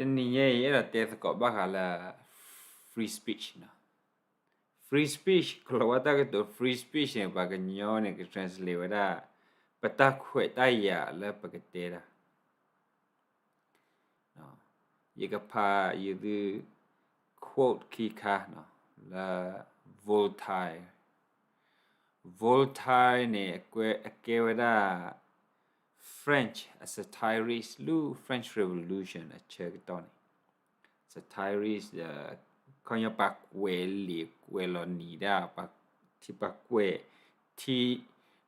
တနံၤညါအံၤ အဲၣ်ဒိးတဲသကိးဘၣ်ဃးလၢ free speech နီၤ. Free speech ကလီၤဝါတၢ်ကတိၤ free speech န့ၣ် ပှၤကညီန့ၣ် က translate ဝဲဒၣ် ပတၢ်ခွဲးတၢ်ယာ်လၢပကတဲတၢ် ယကဖးယသု quote ခံခါနီၤ လၢ Voltaire. Voltaire န့ၣ် အကဲဝဲဒၣ် French အ satirist လၢ French Revolution အဆၢကတီၢ်န့ၣ် satirist ဒီး ခီပညီပှၤကွဲးလံာ်ကွဲးလီၤနံၤဒၣ် ပှၤထံ ပှၤကွဲးထံ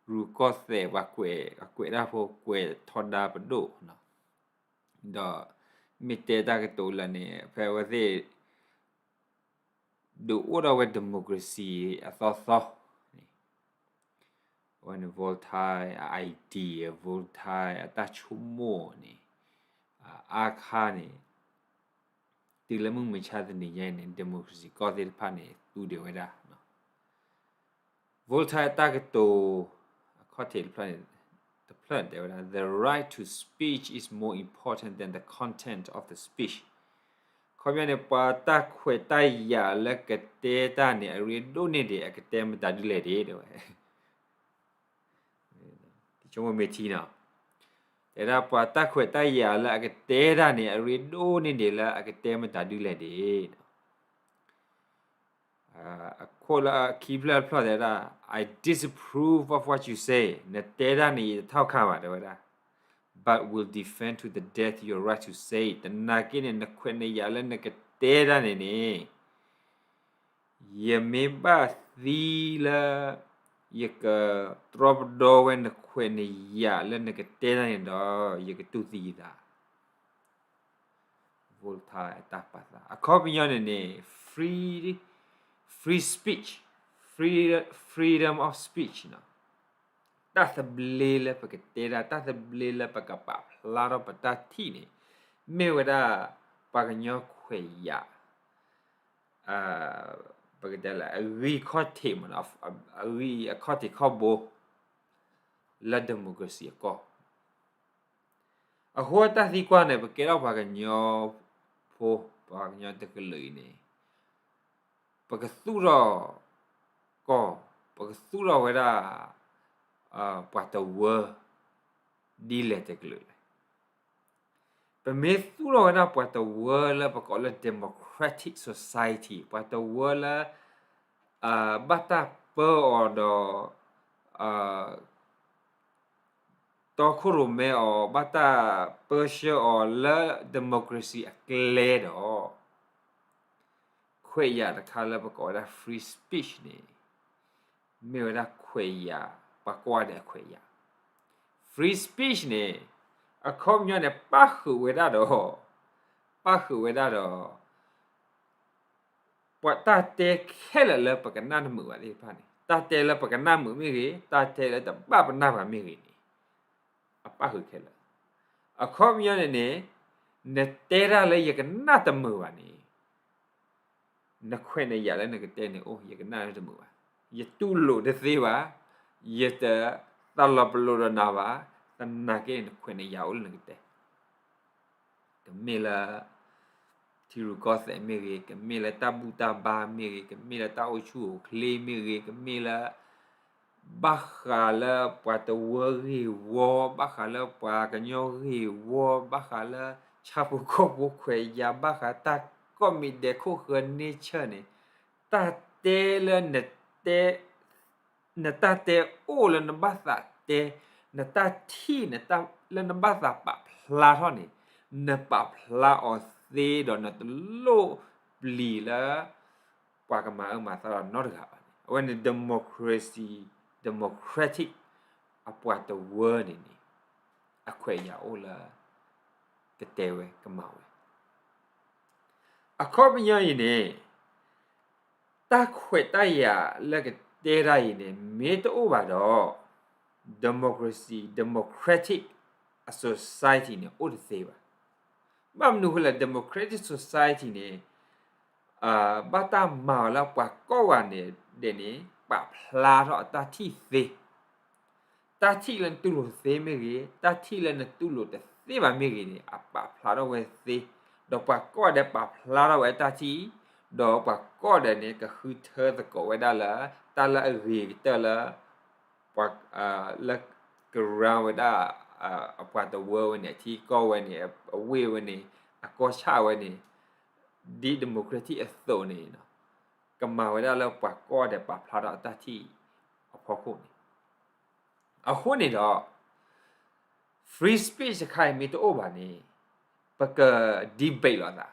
ရူၢ်ကီၢ်သဲး ပှၤကွဲး ပှၤကွဲးတၢ်ဖိ ကွဲးထီဒါပဒိၣ်နီၤ. ဒီးမ့ၢ်တဲတၢ်ကတိၤလၢန့ၣ် ဖဲအဝဲသ့ၣ် ဒုးအိၣ်ထီၣ်ဝဲ democracy အသီသီန့ၣ် အဝဲန့ၣ် Voltaire အ idea, Voltaire အတၢ်ဆိကမိၣ်န့ၣ် အါခါန့ၣ် တုၤလၢမုၢ်မဆါတနံၤညါအံၤန့ၣ် democracy ကီၢ်သ့ၣ်တဖၣ်န့ၣ် သူဒံးဝဲဒၣ် Voltaire အတၢ်ကတိၤ အခီၣ်ထံးတဖျၢၣ်န့ၣ် တဖျၢၣ်တဲဝဲဒၣ် the right to speech is more important than the content of the speech. ခီပညီန့ၣ် ပှၤတၢ်ခွဲးတၢ်ယာ်လၢကတဲတၢ်န့ၣ် အရ့ဒိၣ်န့ၢ်ဒံး အကတဲမတၤဒ်လဲၣ်ဒံး တဲဝဲ တဆိကမိၣ်မ့ၢ်ထံနီၤ တဲဒၣ်ပှၤတၢ်ခွဲးတၢ်ယာ်လၢအကတဲတၢ်န့ၣ် အရ့ဒိၣ်န့ၢ်ဒံးလၢအကတဲမတၤဒ်လဲၣ်ဒံး အခိၣ်လၢခံဖျၢၣ်တဖျၢၣ်တဲဒၣ် I disapprove of what you say. နတဲတၢ်န့ၣ် ယတထီၣ်ခါဘၣ် တဲဝဲဒၣ် but will defend to the death your right to say it. သနာ်က့န့ၣ် နခွဲးနယာ်လၢနကတဲတၢ်န့ၣ်န့ၣ် ယမ့ၢ်ဘၣ်သံလၢ ယကတြီပဒီဝဲနခွဲးနယာ်လၢနကတဲတၢ်န့ၣ်ဒီး ယကတူၢ်သံယသး Voltaire အတၢ်ပာ်သး အခီပညီန့ၣ်န့ၣ် free, free speech, free, freedom of speech နီၤ တၢ်သဘျ့လၢပကတဲတၢ် တၢ်သဘျ့လၢပကပာ်ဖျါထီၣ်ပတၢ်ထံၣ်န့ၣ် မ့ၢ်ဝဲဒၣ် ပှၤကညီခွဲးယာ် ပကတဲလၢ အဂံၢ်ခီၣ်ထံးမ့ၢ်နီၤ အဂံၢ်အခီၣ်ထံးခီၣ်ဘိ လၢ democracy အကီၢ် အဃိတၢ်သံကွၢ်န့ၣ် ပကဲထီၣ်ပှၤကညီဖိ ပှၤကညီတကလုာ်အံၤန့ၣ် ပကသူၣ်ထီၣ်ကီၢ် ပကသူၣ်ထီၣ်ဝဲဒၣ် ပှၤတဝၢ ဒ်လဲၣ်တကလုာ်လဲၣ်. ပမ့ၢ်သူၣ်ထီၣ်ဝဲဒၣ်ပှၤတဝၢလၢပကိးလၢ democratic society ပှၤတဝၢလၢ ဘၣ်တၢ်ပၢအီၤဒီး တီခိၣ်ရိၣ်မဲအီၤ ဘၣ်တၢ်ပၢဆှၢအီၤလၢ democracy အကျဲဒီး ခွဲးယာ်တခါလၢပကိးဝဲဒၣ် free speech န့ၣ် မ့ၢ်ဝဲဒၣ်ခွဲးယာ် ပှၤကွၢ်ဒဲးအခွဲးယာ် free speech န့ၣ် အခီပညီန့ၣ် ပၣ်ဃုာ်ဝဲဒၣ်ဒီး ပၣ်ဃုာ်ဝဲဒၣ်ဒီး ပှၤတၢ်တဲခဲလၢာ်လၢပကနၣ်တမုာ်ဘၣ်သ့ၣ်တဖၣ်န့ၣ် တၢ်တဲလၢပကနၣ်မုာ်မ့ၢ်ဂ့ၤ တၢ်တဲလၢတဘၣ်ပနၢ်ဘၣ်မ့ၢ်ဂ့ၤန့ၣ် အပၣ်ဃုာ်ခဲလၢာ်. အခီပညီန့ၣ်န့ၣ် နတဲတၢ်လၢယကနၣ်တမုာ်ဘၣ်န့ၣ် နခွဲးနယာ်လၢနကတဲန့ၣ် အိၣ် ယကနၣ်လၢတမုာ်ဘၣ်, ယတူၢ်လိာ်တသ့ဘၣ်, ယတသးလီၤပလိာ်ဒီးနၤဘၣ်, သနာ်က့န့ၣ် နခွဲးနယာ်အိၣ်လၢနကတဲ ကမ့ၢ်လၢ ထံရူၢ်ကီၢ်သဲးမ့ၢ်ဂ့ၤ, ကမ့ၢ်လၢတၢ်ဘူၣ်တၢ်ဘါမ့ၢ်ဂ့ၤ, ကမ့ၢ်လၢတၢ်အိၣ်ဆူၣ်အိၣ်ချ့မ့ၢ်ဂ့ၤ, ကမ့ၢ်လၢ ဘၣ်ဃးလၢပှၤတဝၢဂ့ၢ်ဝီ, ဘၣ်ဃးလၢပှၤကညီဂ့ၢ်ဝီ, ဘၣ်ဃးလၢဆၣ်ဖိကီၢ်ဖိခွဲးယာ်, ဘၣ်ဃးတၢ်ကိးမံၤဒဲးခိၣ်ဃၢၤ nature န့ၣ်, တၢ်တဲလၢနတဲ နတၢ်တဲအိၣ်လၢနဘၣ်သးတဲ, နတၢ်ထံၣ် နတၢ်လၢနဘၣ်သးပာ်ဖျါထီၣ်န့ၣ်, နပာ်ဖျါအီၤသ့ဒီးနတလိၣ်ပျံၤလၢ ပှၤကမၤအၢမၤသီဒီးနီတဂၤဘၣ်န့ၣ်, အဝဲန့ၣ် democracy, democratic အပှၤတဝၢန့ၣ်န့ၣ် အခွဲးယာ်အိၣ်လၢ ကတဲဝဲကမၤဝဲ အခီပညီအံၤန့ၣ် တၢ်ခွဲးတၢ်ယာ်လၢကတဲတၢ်အံၤန့ၣ် မ့ၢ်တအိၣ်ဘၣ်ဒီး democracy, democratic အ society န့ၣ် အိၣ်တသ့ဘၣ်. ဘၣ်မနုၤဃိလဲၣ် democratic society န့ၣ် ဘၣ်တၢ်မၤအီၤလၢပှၤကိးဂၤန့ၣ်ဒဲးန့ၣ် ပာ်ဖျါထီၣ်အတၢ်ထံၣ်သ့, တၢ်ထံၣ်လၢနတူၢ်လိာ်သ့မ့ၢ်ဂ့ၤ, တၢ်ထံၣ်လၢနတူၢ်လိာ်တသ့ဘၣ်မ့ၢ်ဂ့ၤန့ၣ် အပာ်ဖျါထီၣ်ဝဲသ့, ဒီးပှၤကိးဂၤဒဲးပာ်ဖျါထီၣ်ဝဲတၢ်ထံၣ်, ဒီးပှၤကိးဂၤဒဲးန့ၣ် ကဃုထၢသကိးဝဲဒၣ်လၢ တၢ်လၢအဂ့ၤကတၢၢ်လၢ ပှၤ လၢ ကရၢဝဲဒၣ် အပှၤတဝၢဝဲန့ၣ် အထံကီၢ်ဝဲန့ၣ် အဝ့ၢ်ဝဲန့ၣ် အကီၢ်ဆၣ်ဝဲန့ၣ် ဒ် democratic အသိးန့ၣ် ကမၤဝဲဒၣ်လၢပှၤကိးဂၤဒဲးပာ်ဖျါထီၣ်အတၢ်ထံၣ်အဖီခိၣ်န့ၣ်. အဃိန့ၣ်ဒီး free speech တခါအံၤမ့ၢ်တအိၣ်ဘၣ်န့ၣ် ပက debate လိာ်သး,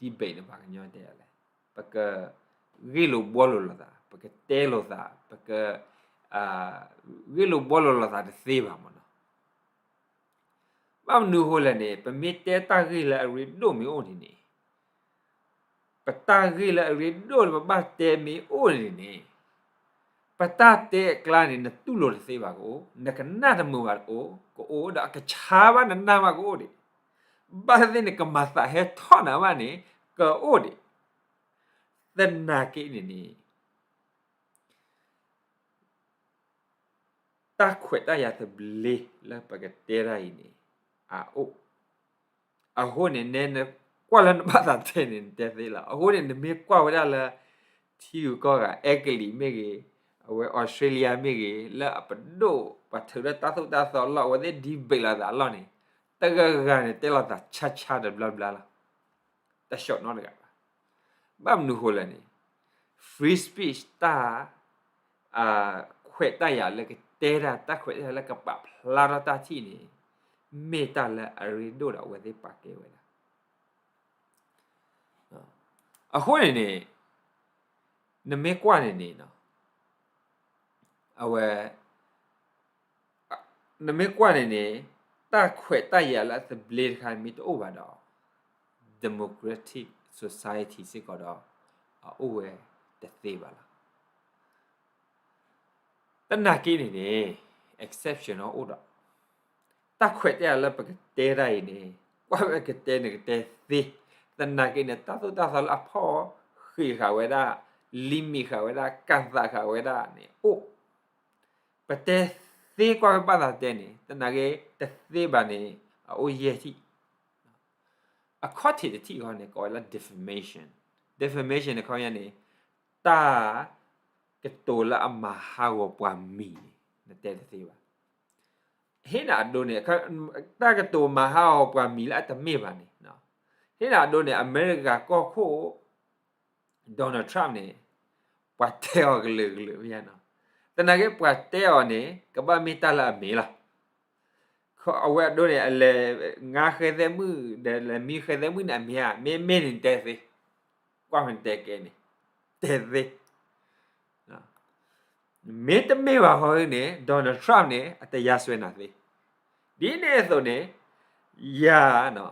debate န့ၣ်ပှၤကညီတဲလဲၣ်, ပက ဂ့ၢ်လိာ်ဘှီလိာ်လိာ်သး, ပကတဲလိာ်သး, ပက ဂ့ၢ်လိာ်ဘှီလိာ်လိာ်သးတသ့ဘၣ်မ့ၢ်နီၤ. ဘၣ်မနုၤအဃိလဲၣ်န့ၣ် ပမ့ၢ်တဲတၢ်ဂ့ၢ်လၢအရ့ဒိၣ်မ့ၢ်အိၣ်န့ၣ်န့ၣ် ပတၢ်ဂ့ၢ်လၢအရ့ဒိၣ်လၢပဘၣ်တဲမ့ၢ်အိၣ်န့ၣ်န့ၣ် ပတၢ်တဲအကျါန့ၣ် နတူၢ်လိာ်တသ့ဘၣ်ကအိၣ်, နကနၣ်တမုာ်ဘၣ်ကအိၣ်, ကအိၣ်ဒီးအကဆါဘၣ်နနၢ်ဘၣ်ကအိၣ်ဒံး, ဘၣ်သ့ၣ်သ့ၣ်န့ၣ် ကမၤသးဟဲထီၣ်နၤဘၣ်န့ၣ် ကအိၣ်ဒံး. သနာ်က့န့ၣ်န့ၣ် တၢ်ခွဲးတၢ်ယာ်သဘျ့လၢပကတဲတၢ်အံၤန့ၣ် အအိၣ်. အဃိန့ၣ် နဲနကွၢ်လၢနဘၣ်သးတဲန့ၣ် နတဲသ့လီၤ. အဃိန့ၣ် နမ့ၢ်ကွၢ်ဝဲဒၣ်လၢ ထံဂုၤကီၢ်ဂၤ အဲကလံးမ့ၢ်ဂ့ၤ, အဝဲ Australia မ့ၢ်ဂ့ၤ, လၢအပဒိၣ်ပှၤထုးဒီးတၢ်သိၣ်တၢ်သီအလီၢ် အဝဲသ့ၣ် debate လိာ်သးအလီၢ်န့ၣ် တဂၤဂၤန့ၣ် တဲလိာ်သးဆါဆါဒီးဘျါဘျါလီၤ. တၢ်ဆှီၣ်နီတဂၤဘၣ်. ဘၣ်မနုၤဃိလဲၣ်န့ၣ် free speech တၢ် ခွဲးတၢ်ယာ်လၢကတဲတၢ်, တၢ်ခွဲးတၢ်ယာ်လၢကပာ်ဖျါထီၣ်တၢ်ထံၣ်န့ၣ် မ့ၢ်တၢ်လၢအရ့ဒိၣ်ဒီးအဝဲသ့ၣ်ပာ်ကဲဝဲဒၣ်. အဃိန့ၣ်န့ၣ် နမ့ၢ်ကွၢ်န့ၣ်န့ၣ် အဝဲ နမ့ၢ်ကွၢ်န့ၣ်န့ၣ် တၢ်ခွဲးတၢ်ယာ်လၢအသဘျ့တခါမ့ၢ်တအိၣ်ဘၣ်ဒီး democratic society စ့ၢ်ကီးဒီး အအိၣ်ဝဲတသ့ဘၣ်လီၤ. သနာ်က့န့ၣ်န့ၣ် exception အိၣ်ဒီး တၢ်ခွဲးတၢ်ယာ်လၢပကတဲတၢ်အံၤန့ၣ် ကွၢ်ဝဲကတဲန့ၣ်ကတဲသ့, သနာ်က့န့ၣ် တၢ်သိၣ်တၢ်သီလၢအဖီၣ်ဃံးဃာ်ဝဲဒၣ်, limit ဃာ်ဝဲဒၣ်, ကန့်သတ် ဃာ်ဝဲဒၣ်န့ၣ်အိၣ်. ပတဲသ့ကွၢ်ဝဲဘၣ်သးတဲန့ၣ် သနာ်က့တသ့ဘၣ်န့ၣ် အအိၣ်ယဲၢ်ထံၣ်. အခီၣ်ထံးတထံၣ်ဃီန့ၣ် ကိးဝဲလၢ defamation. Defamation န့ၣ် ခီပညီန့ၣ် တၢ်ကတိၤလၢအမၤဟးဂီၤပှၤမံၤန့ၣ် နတဲတသ့ဘၣ်. ဟ့ၣ်နၤအဒိန့ၣ် တၢ်ကတိၤမၤဟးဂီၤပှၤမံၤလၢအတမ့ၢ်ဘၣ်န့ၣ်, ဟ့ၣ်နၤအဒိန့ၣ် အမဲရကၤကီၢ်ခိၣ် Donald Trump န့ၣ် ပှၤတဲအီၤကလုာ်ကလုာ်မ့ၢ်နီၤ. သနာ်က့ပှၤတဲအီၤန့ၣ် ကဘၣ်မ့ၢ်တၢ်လၢအမ့ၢ်လီၤ. အဝဲအဒိန့ၣ် အလဲၤငါဃဲသဲမုၣ် ဒီးလဲၤမံဃဲသဲမုၣ်န့ၣ်အမ့ၢ်ဧါ, မ့မ့ၢ်န့ၣ်တဲသ့, ကွၢ်မ့ၢ်တဲကဲန့ၣ် တဲသ့ မ့တမ့ၢ်ဘၣ်ဃီန့ၣ် Donald Trump န့ၣ် အတယါစွဲနၤသ့. ဒ်န့ၣ်အသိးန့ၣ် ယၤ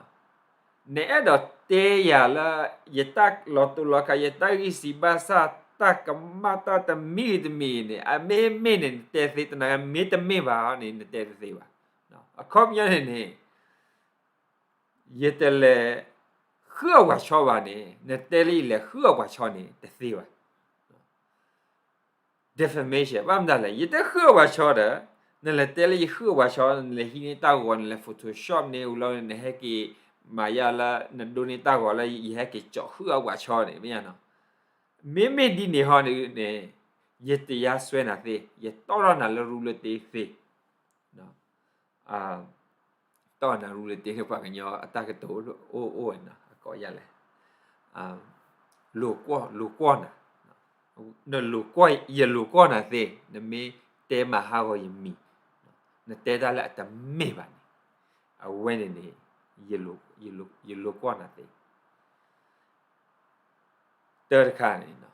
နအဲၣ်ဒိးတဲယၤလၢ ယတၢ်လီၤတိာ်လီၤကး ယတၢ်ဂံၢ်စၢ်ဘါစၢ် တၢ်ကမၣ်တၢ်တမံၤတမံၤန့ၣ် အမ့မ့ၢ်န့ၣ် နတဲသ့, သနာ်က့မ့တမ့ၢ်ဘၣ်န့ၣ် နတဲတသ့ဘၣ်. အခီပညီန့ၣ်န့ၣ် ယတလဲၤဃုအီၣ်ပှၤဆီဘၣ်န့ၣ် နတဲလၢယလဲၤဃုအီၣ်ပှၤဆီန့ၣ် တသ့ဘၣ်. Defamation ဘၣ်မတၤလဲၣ်, ယတဃုအီၣ်ပှၤဆီဒီး နလဲၤတဲလၢယဃုအီၣ်ပှၤဆီ နလဲၤဟံးန့ၢ်တၢ်ဂီၤ နလဲၤ Photoshop န့ၢ်ဝံၤလီၤ နဟဲက့ၤမၤယါလၢ နဒိးန့ၢ်တၢ်ဂီၤလၢယဟဲက့ၤကၠီဃုအီၣ်ပှၤဆီန့ၣ် မ့ၢ်ဧါနီၤ. မ့မ့ၢ်ဒ်န့ၣ်ဟီန့ၣ် ယတယါစွဲနၤသ့, ယတီၣ်ထီၣ်နၤလၢရူလၢတ့သ့ တီၣ်နၤရူလၢတ့န့ၣ် ပှၤကညီအတၢ်ကတိၤအိၣ်ဝဲနီၤ အကိးယၤလဲၣ်, လိာ်ကွီၢ်, လိာ်ကွီၢ်နၤ, နလိာ်ကွီၢ်, ယလိာ်ကွီၢ်နၤသ့, နမ့ၢ်တဲမၤဟးဂီၤယမံၤ, နတဲတၢ်လၢအတမ့ၢ်ဘၣ်န့ၣ်, အဝဲန့ၣ်န့ၣ် ယလိာ်ကွီၢ်နၤသ့. တၢ်တခါန့ၣ် န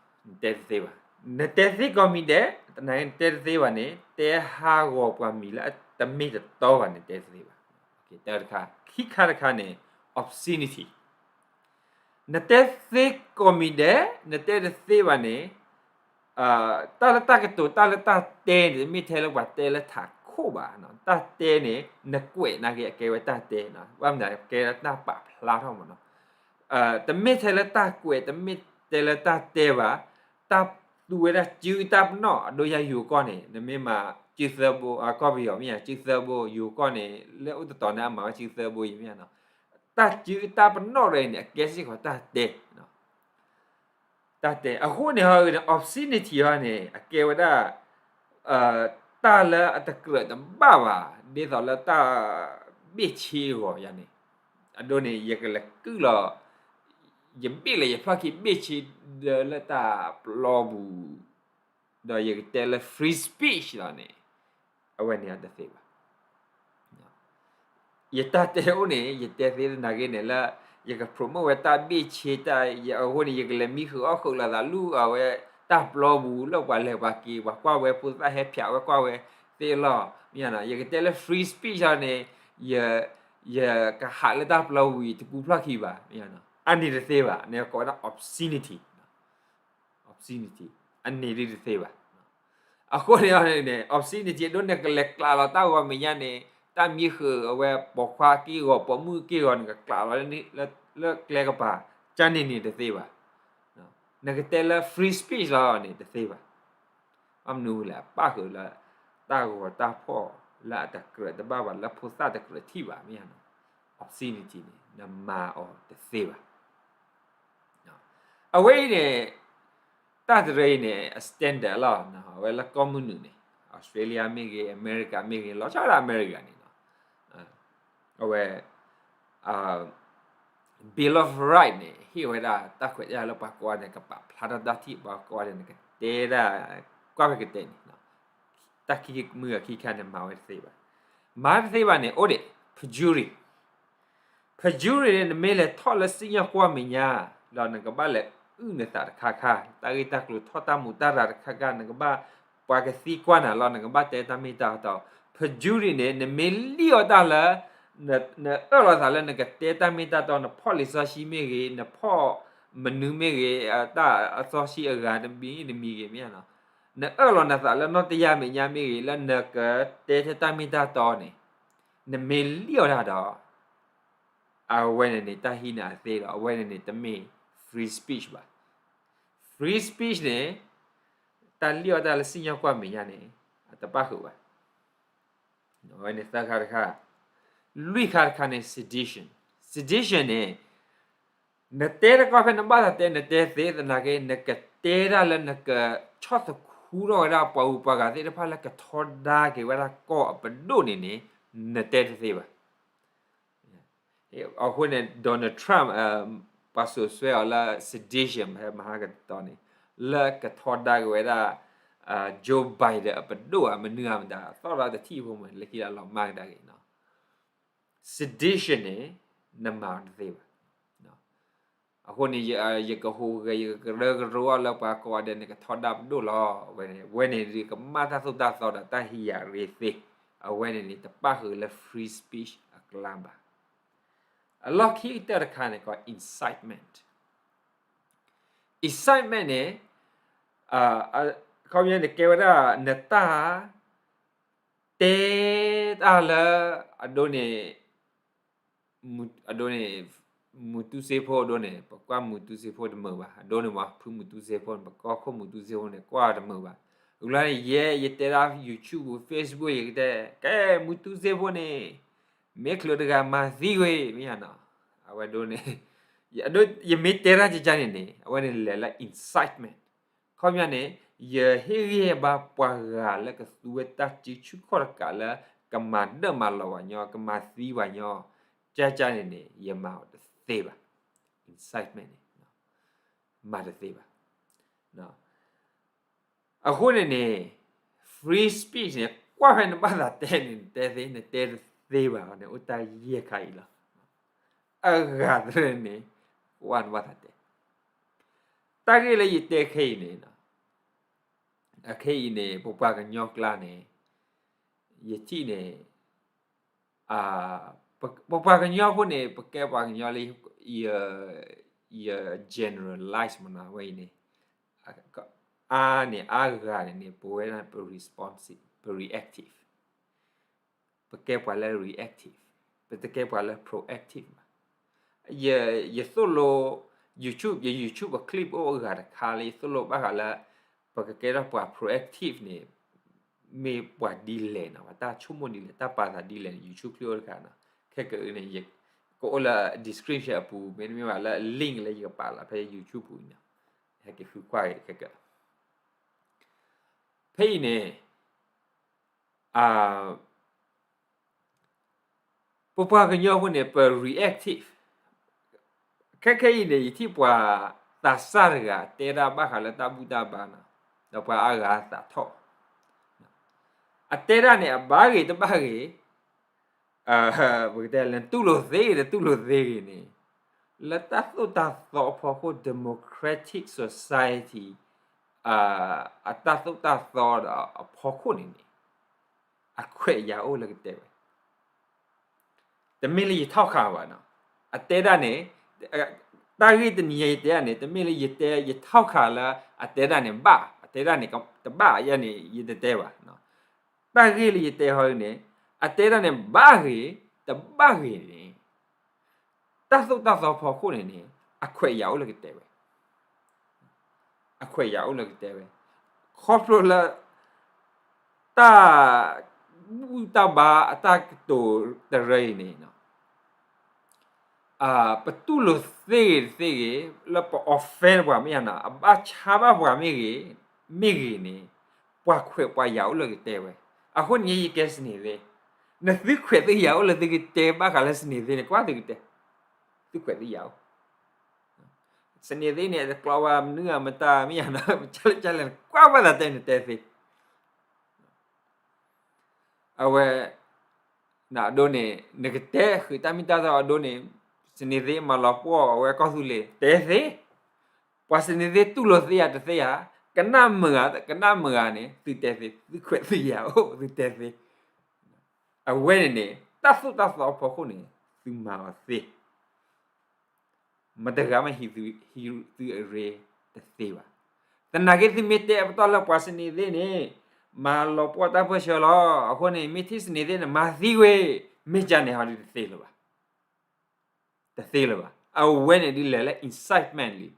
တဲတသ့ဘၣ်, နတဲသ့ကိးမံၤဒဲး, သနာ်က့နတဲတသ့ဘၣ်န့ၣ် တဲဟးဂီၤပှၤမံၤလၢအတမ့ၢ်တတီဘၣ်န့ၣ် နတဲတသ့ဘၣ်. တၢ်တခါ, ခံခါတခါန့ၣ် obscenity နတဲသ့ကိးမံၤဒဲး, နတဲတသ့ဘၣ်န့ၣ် တၢ်လၢတၢ်ကတိၤ တၢ်လၢတၢ်တဲန့ၣ် တမ့ၢ်ထဲလၢပှၤတဲလၢထးခိၣ်ဘၣ်. တၢ်တဲန့ၣ် နကွဲးနာ်က့ အကဲဝဲတၢ်တဲ, ဘၣ်မနုၤကဲလၢတၢ်ပာ်ဖျါထီၣ်မ့ၢ်နီၤ. တမ့ၢ်ထဲလၢတၢ်ကွဲး, တမ့ၢ်ထဲလၢတၢ်တဲဘၣ်, တၢ်သူဝဲဒၣ်စုတၢ်ပနီၣ် အဒိယၤယိၤကီၢ်န့ၣ် နမ့ၢ်မၤစုသၢဘိ, ကီၢ်ပယီၤမ့ၢ်ဧါ, စုသၢဘိ, ယိၤကီၢ်န့ၣ် လၢအိၣ်တတီၤန့ၣ် အမၤဝဲစုသၢဘိယံၤမ့ၢ်ဧါနီၤ. တၢ်စုတၢ်ပနီၣ်တဖၣ်အံၤန့ၣ် အကဲစ့ၢ်ကီးတၢ်တဲ, တၢ်တဲ အဃိန့ၣ်ဟီန့ၣ် obscenity ဟီန့ၣ် အကဲဝဲဒၣ် တၢ်လၢအတကြၢးတဘၣ်ဘၣ် ဒ်သိးလၢတၢ်ဘ့ၣ်ဆ့အဂီၢ်ယၤန့ၣ်, အဒိန့ၣ် ယကလဲၤကုၢ်လီၤ ယဘ့ၣ်လၢယဖျီၣ်ခံဘ့ၣ်ဆ့ ဒီးလၢတၢ်ပျီပူၤ, ဒီးယကတဲလၢ free speech လီၤန့ၣ်, အဝဲန့ၣ်အတသ့ဘၣ်. ယတၢ်တဲအိၣ်န့ၣ် ယတဲသ့သနာ်က့န့ၣ်လၢ ယက promote ဝဲတၢ်ဘ့ၣ်ဆ့တၢ်အဃိန့ၣ် ယကလဲၤမံဃုာ်အီၣ်ဃုာ်လိာ်သးလၢအဝဲတၢ်ပျီပူၤ လၢပှၤလဲၤပှၤက့ၤ ပှၤကွၢ်ဝဲဖိသၣ်ဟဲဖၠးဝဲကွၢ်ဝဲ သ့လီၤ မ့ၢ်ဧါနီၤ. ယကတဲလၢ free speech လီၤန့ၣ် ယကဟးလၢတၢ်ပျီပူၤ ယတကူဖျီၣ်ခံဘၣ် မ့ၢ်ဧါနီၤ. အန့ၣ်တသ့ဘၣ် န့ၣ်ကိးဝဲဒၣ် obscenity, obscenity အန့ၣ်ဒ်တသ့ဘၣ်. အဃိန့ၣ်န့ၣ် obscenity အဒိန့ၣ် ကလဲၤကျးလီၤတၢ်ဂီၤမဲာ်ညါန့ၣ် တၢ်မံဃုာ်အဝဲပိာ်ခွါက့ၢ်ဂီၤ ပိာ်မုၣ်က့ၢ်ဂီၤ နကကျးလီၤလၢကျဲကပၤ ကန့ၣ်န့ၣ်တသ့ဘၣ်. နကတဲလၢ free speech လီၤန့ၣ်တသ့ဘၣ်. ဘၣ်မနုၤလဲၣ် အပၣ်ဃုာ်လၢ တၢ်ဂီၤတၢ်ဖီၣ်လၢအတကြၢးတဘၣ်ဘၣ် လၢဖိသၣ်တကြၢးထံၣ်ဘၣ် မ့ၢ်ဧါနီၤ. obscenity န့ၣ် နမၤအီၤတသ့ဘၣ်. အဝဲအံၤန့ၣ် တၢ်တရၢအံၤန့ၣ် အ standard လီၤ. အဝဲလၢကီၢ်မုၢ်နုာ်န့ၣ် Australia မ့ၢ်ဂ့ၤ အမဲရကၤမ့ၢ်ဂ့ၤ လီၤဆီဒၣ်တၢ်အမဲရကၤန့ၣ်လီၤ. အဝဲ Bill of Rights န့ၣ် ဟ့ၣ်ဝဲဒၣ်တၢ်ခွဲးတၢ်ယာ်လၢပှၤကိးဂၤဒဲး ကပာ်ဖျါထီၣ်တၢ်ထံၣ် ပှၤကိးဂၤဒဲးန့ၣ် ကတဲဒၣ် ကွၢ်ဖဲကတဲန့ၣ် တၢ်ခံမုၢ်အခံခါန့ၣ် မၤဝဲတသ့ဘၣ်. မၤတသ့ဘၣ်န့ၣ် အိၣ်ဒံး perjury, perjury န့ၣ် နမ့ၢ်လဲၤထီၣ်လၢစံၣ်ညီၣ်ကွီၢ်မဲာ်ညါ ဒီးနကဘၣ်လဲၤအုၣ်နသးတခါခါ တၢ်ဂ့ၢ်တၢ်ကျိၤထီၣ်တၢ်မူးတၢ်ရၤတခါခါ နကဘၣ် ပှၤကသံကွၢ်နၤလီၤ နကဘၣ်တဲတၢ်မ့ၢ်တၢ်တီ. perjury န့ၣ် နမ့ၢ်လံၣ်အီၣ်တၢ်လၢ နအၢၣ်လီၤသးလၢနကတဲတၢ်မ့ၢ်တၢ်တီ နဖီၣ်လံာ်စီဆှံမ့ၢ်ဂ့ၤ နဖီၣ်မနုၤမ့ၢ်ဂ့ၤ တၢ်အစီဆှံအဂၤတမံၤတမံၤဂ့ၤ မ့ၢ်ဧါနီၤ. နအၢၣ်လီၤနသးလၢနီၢ်တယၢ်မဲာ်ညါမ့ၢ်ဂ့ၤ လၢနကတဲထဲတၢ်မ့ၢ်တၢ်တီန့ၣ် နမ့ၢ်လံၣ်အီၣ်တၢ်ဒီး အဝဲန့ၣ်န့ၣ် တၢ်ဟံးနၤအသ့ဒီး အဝဲန့ၣ်န့ၣ် တမ့ၢ် free speech ဘၣ်. free speech န့ၣ် တၢ်လံၣ်အီၣ်တၢ်လၢစံၣ်ညီၣ်ကွီၢ်မဲာ်ညါန့ၣ် အတပၣ်ဃုာ်ဘၣ်. အဝဲန့ၣ်သၢခါတခါ, လွံၢ်ခါတခါန့ၣ် sedition, sedition န့ၣ် နတဲတကီၢ်ဖဲနဘၣ်သးတဲ နတဲသ့သနာ်က့ နကတဲဒၣ်လၢနကဆီၣ်သခူထီၣ်ဝဲဒၣ်ပှၤဂုၤပှၤဂၤသ့ၣ်တဖၣ်လၢ ကထီဒါက့ၤဝဲဒၣ်ကီၢ်အပဒိၣ်န့ၣ်န့ၣ် နတဲတသ့ဘၣ်. အဃိန့ၣ် Donald Trump ပှၤစိာ်ဆှၢအီၤလၢ sedition ဖဲမဟါကတီၢ်န့ၣ် လၢကထီဒါက့ၤဝဲဒၣ် Joe Biden အပဒိၣ်ဧါ မနုၤဧါမတၤ သီၣ်ဒီးတထံၣ်ဖိမ့ၢ် လၢခံလၢလီၤမၢ်ကဒါက့ၤနီၤ. sedition န့ၣ် နမၤအီၤတသ့ဘၣ်. အဃိန့ၣ် ယကဟူးဂဲၤ ယကကရၢကရိအီၤလၢပှၤကိးဂၤဒဲးန့ၣ် ကထီဒါပဒိၣ်လီၤ. ဝဲန့ၣ် ဝဲန့ၣ်ဒုးကမၣ်တၢ်သိၣ်တၢ်သီဒီး တၢ်ဟ့ၣ်ယၤရ့သ့, အဝဲန့ၣ်န့ၣ် တပၣ်ဃုာ်လၢ free speech အကျါဘၣ်. အလီၢ်ခံကတၢၢ်တခါန့ၣ် ကိး incitement, incitement န့ၣ် ခီပညီန့ၣ် ကဲဝဲဒၣ် နတၢ် တဲတၢ်လၢ အဒိန့ၣ် အဒိန့ၣ် မူတူစ့ဖိအဒိန့ၣ် ပကွၢ်မူတူစ့ဖိတမုာ်ဘၣ်. အဒိန့ၣ်မ့ၢ် ဖုမူတူစ့ဖိန့ၣ် ပကီၢ်ခိၣ်မူတူစ့ဖိန့ၣ် ကွၢ်တမုာ်ဘၣ်. အကျါန့ၣ် ယဲ ယတဲဒၣ် YouTube Facebook ယကတဲ ကဲ မူတူစ့ဖိန့ၣ် မ့ၢ်ချုးတဂၤမၤသံကွံာ် မ့ၢ်ဧါနီၤ. အဝဲဒိန့ၣ် ယမ့ၢ်တဲတၢ်ကကါန့ၣ်န့ၣ် အဝဲန့ၣ်လဲၤလၢ incitement ခီပညီန့ၣ် ယဟ့ၣ်ဂံၢ်ဟ့ၣ်ဘါပှၤဂၤလၢကသူဝဲတၢ်စုဆူၣ်ခီၣ်တကးလၢ ကမၤဒၢၣ်မၤလီၤပှၤညီ ကမၤသံပှၤညီ ကကါန့ၣ်န့ၣ် ယမၤအီၤတသ့ဘၣ်. incitement န့ၣ် မၤတသ့ဘၣ်. အဃိန့ၣ်န့ၣ် free speech န့ၣ် ကွၢ်ဖဲနဘၣ်သးတဲန့ၣ် နတဲသ့ နတဲတသ့ဘၣ်န့ၣ် အိၣ်တၢ်ယဲၢ်ခါအံၤလီၤ. အဂၤသ့န့ၣ် ကွၢ်နဘၣ်သးတဲ တၢ်ဂ့ၢ်လၢယတဲခဲအံၤန့ၣ် အခဲအံၤန့ၣ် ပပှၤကညီကျါန့ၣ် ယထံၣ်န့ၣ် ပပှၤကညီဖိန့ၣ် ပကဲပှၤကညီလၢ ယ generalize မနီၤ အဝဲအံၤန့ၣ် အါန့ၣ် အါဂၤန့ၣ်န့ၣ် ပဝဲဒၣ်ပ responsive ပ reactive ပကဲပှၤလၢ reactive ပတကဲပှၤလၢ proactive ဘၣ်. ယသိၣ်လိ YouTube ယ YouTube အ clip အိၣ်အဂၤတခါလၢ ယသိၣ်လိဘၣ်ဃးလၢ ပကကဲထီၣ်ပှၤ proactive န့ၣ် မ့ၢ်ပှၤဒ်လဲၣ်နီၤ ပတၢ်ဆိကမိၣ်ဒ်လဲၣ် တၢ်ပာ်သးဒ်လဲၣ်န့ၣ် YouTube clip အိၣ်တခါနီၤ ခဲကနံၣ်အံၤန့ၣ် ယက ကအိၣ်လၢ description အပူၤ မ့တမ့ၢ်ဘၣ်လၢ link လၢယကပာ်လီၤဖဲ YouTube ပူၤန့ၣ်, ဟဲက့ၤဃုကွၢ်က့ၤခဲကၢ်. ဖဲအံၤန့ၣ် ပပှၤကညီဖိန့ၣ် ပ reactive. ခဲခဲအံၤန့ၣ် ယထံၣ်ပှၤသးစၢ်တဂၤ တဲဒၣ်ဘၣ်ဃးလၢတၢ်ဘူၣ်တၢ်ဘါနီၤ, ဒီးပှၤအါဂၤသးထီၣ်, အတဲဒၣ်န့ၣ် အဘၣ်ဂ့ၤတဘၣ်ဂ့ၤ, ပကတဲလၢ တူၢ်လိာ်သ့ဂ့ၤ တတူၢ်လိာ်သ့ဂ့ၤန့ၣ်, လၢတၢ်သိၣ်တၢ်သီအဖီခိၣ် democratic society အတၢ်သိၣ်တၢ်သီဒီးအဖီခိၣ်န့ၣ်န့ၣ် အခွဲးအယာ်အိၣ်လၢကတဲဝဲ တမ့ၢ်လၢယထီၣ်ခးဘၣ်နီၤ. အတဲဒၣ်န့ၣ်, တၢ်ဂ့ၢ်တနံၤညါယတဲဒၣ်န့ၣ် တမ့ၢ်လၢယတဲ ယထီၣ်ခးလၢ အတဲဒၣ်န့ၣ်ဘၣ်, အတဲဒၣ်န့ၣ်တဘၣ်ယဲန့ၣ် ယတတဲဘၣ်. တၢ်ဂ့ၢ်လၢယတဲဟီန့ၣ်, အတဲဒၣ်န့ၣ်ဘၣ်ဂ့ၤ, တဘၣ်ဂ့ၤန့ၣ်, တၢ်သိၣ်တၢ်သီဖီခိၣ်န့ၣ်န့ၣ် အခွဲးအယာ်အိၣ်လၢကတဲဝဲ အခွဲးအယာ်အိၣ်လၢကတဲဝဲ, ခီဖျိလၢ တၢ်ဘူၣ်တၢ်ဘါအတၢ်ကတိၤတရၢအံၤန့ၣ်, ပတူၢ်လိာ်သ့ဂ့ၤတသ့ဂ့ၤ, လၢပ offend ပှၤမ့ၢ်ယါနီၤ, အဘၣ်ဆါဘၣ်ပှၤမ့ၢ်ဂ့ၤ, မ့ၢ်ဂ့ၤန့ၣ်, ပှၤခွဲးပှၤယာ်အိၣ်လၢကတဲဝဲ. အဃိန့ၣ်ယကဲစန့ၤသ့, နသုခွဲးသုယာ်အိၣ်လၢသုကတဲဘၣ်ဃးလၢစန့ၤသ့န့ၣ် ကွၢ်သုကတဲ, သုခွဲးသုယာ်အိၣ် စန့ၤသ့န့ၣ် တကျီဝဲမနုၤအမတၤမ့ၢ်ယါနီၤ, ကလဲၣ်ကလဲၣ် ကွၢ်ဘၣ်သးတဲနတဲသ့ အဝဲ, အဒိန့ၣ် နကတဲဃုာ်တၢ်မ့ၢ်တၢ်တီအဒိန့ၣ်, စန့ၤသ့မၤလီၤပှီၢ်အဝဲကီၢ်သူလ့ၤ တဲသ့, ပှၤစန့ၤသ့တူၢ်လိာ်သ့ဧါတသ့ဧါ, ကနၣ်မုာ်ဧါ ကနၣ်မုာ်ဧါန့ၣ် သုတဲသ့, သုခွဲးသုယာ်အိၣ် သုတဲသ့. အဝဲန့ၣ်န့ၣ် တၢ်သိၣ်တၢ်သီအဖီခိၣ်န့ၣ် သုမၤအီၤသ့ မတဂၤမ့ၢ်ဟံးသုအရ့တသ့ဘၣ်. သနာ်က့သုမ့ၢ်တဲအပတီၢ်လၢပှၤစန့ၤသ့န့ၣ် မၤလီၤပှီၢ်တၢ်ပၢၢ်ဆၢလီၤ. အဃိန့ၣ် မ့ၢ်ထံၣ်စန့ၤသ့န့ၣ် မၤသံကွံာ်, မ့ၢ်ကန့ၣ်ဟီဒုးတသ့လၢၤဘၣ်. တသ့လၢၤဘၣ်. အဝဲန့ၣ်ဒုးလဲၤလၢ incitement လံ.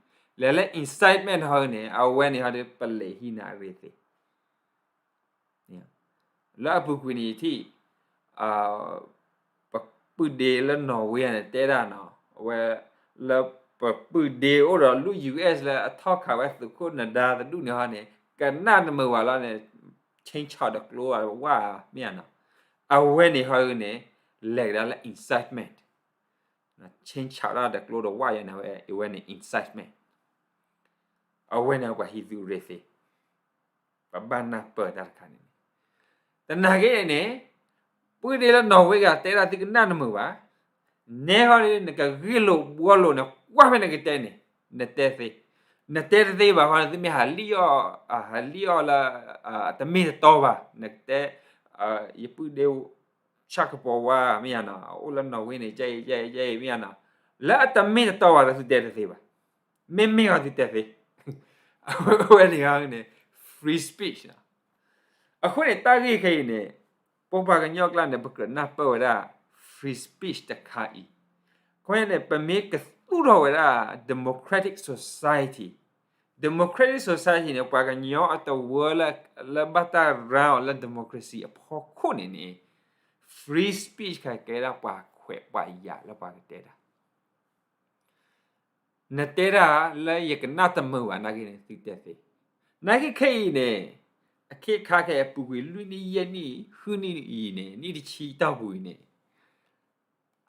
လဲၤလၢ incitement ဟီန့ၣ် အဝဲန့ၣ်ဟီဒုး ပလဲၤဟံးနၤအရ့သ့ လၢအပူၤကွံာ်န့ၣ်ယထံၣ် ပပုၢ်ဒ့လၢနီၣ်ဝ့န့ၣ် တဲဒၣ်နီၤ, အဝဲလၢပပုၢ်ဒ့အိၣ်ဒီးလူၢ် ယူၢ်အ့ၣ် လၢအထီၣ်ခးဝဲသုးခိၣ်နဒါတဒူၣ်န့ၣ်ဟီန့ၣ် ကနၣ်တမုာ်ဘၣ်လီၤန့ၣ် ဆ့ဆးဒီးကျိဝါမ့ၢ်ဧါနီၤ. အဝဲန့ၣ်ဟီန့ၣ် လဲၤကဒါလၢ incitement, ဆ့ဆးဒၣ်ဒီးကျိဒီးဝါယဲန့ၣ် အဝဲန့ၣ် incitement. အဝဲန့ၣ်ပှၤဟံးသုအရ့သ့ ပဘၣ်နၢ်ပၢၢ်တၢ်တခါန့ၣ်န့ၣ်, သနာ်က့န့ၣ် ပုၢ်ဒ့လၢနီၣ်ဝ့ဂၤတဲဒၣ်သုကနၣ်တမုာ်ဘၣ်, နဲဟီဒုး နကဂ့ၢ်လိာ်ဘှီလိာ်န့ၣ် ကွၢ်ဖဲနကတဲန့ၣ် နတဲသ့, နတဲတသ့ဘၣ်ဃီန့ၣ် သုမ့ၢ်ဟးလံၣ်အီၣ်, ဟးလံၣ်အီၣ်လၢ တမ့ၢ်တတီဘၣ်, နကတဲ ယပုၢ်ဒ့ ဆၣ်ကပီၤဝါမ့ၢ်ယါနီၤ, အအိၣ်လၢနီၣ်ဝ့န့ၣ် ကဲအံၤ ကဲအံၤ ကဲအံၤမ့ၢ်ယါနီၤ, လၢအတမ့ၢ်တတီဘၣ်ဒီးသုတဲတသ့ဘၣ်, မ့မ့ၢ်အီၤသုတဲသ့, အဝဲန့ၣ်န့ၣ် free speech နီၤ. အဃိန့ၣ် တၢ်ဂ့ၢ်ခဲအံၤန့ၣ် ပပှၤကညီအကျါန့ၣ် ပကြၢးနၢ်ပၢၢ်ဝဲဒၣ် free speech တခါအံၤ, အဃိန့ၣ် ပမ့ၢ်ကသူၣ်ထီၣ်ဝဲဒၣ် democratic society, democratic society န့ၣ် ပှၤကညီအတဝၢလၢ လၢဘၣ်တၢ် run အီၤလၢ democracy အဖီခိၣ်န့ၣ်န့ၣ် free speech ခါကဲဒၣ်ပှၤခွဲးပှၤယာ်လၢပှၤကတဲတၢ် နတဲတၢ်လၢယကနၣ်တမုာ်ဘၣ်နာ်က့န့ၣ် သုတဲသ့, နာ်က့ခဲအံၤန့ၣ် အခ့အခါခဲအံၤအပူၤကွံာ်လွံၢ်နံၣ်ယဲၢ်နံၣ်ဃုနံၣ်အံၤန့ၣ် နံၣ်တဆံတီၢ်ပူၤအံၤန့ၣ်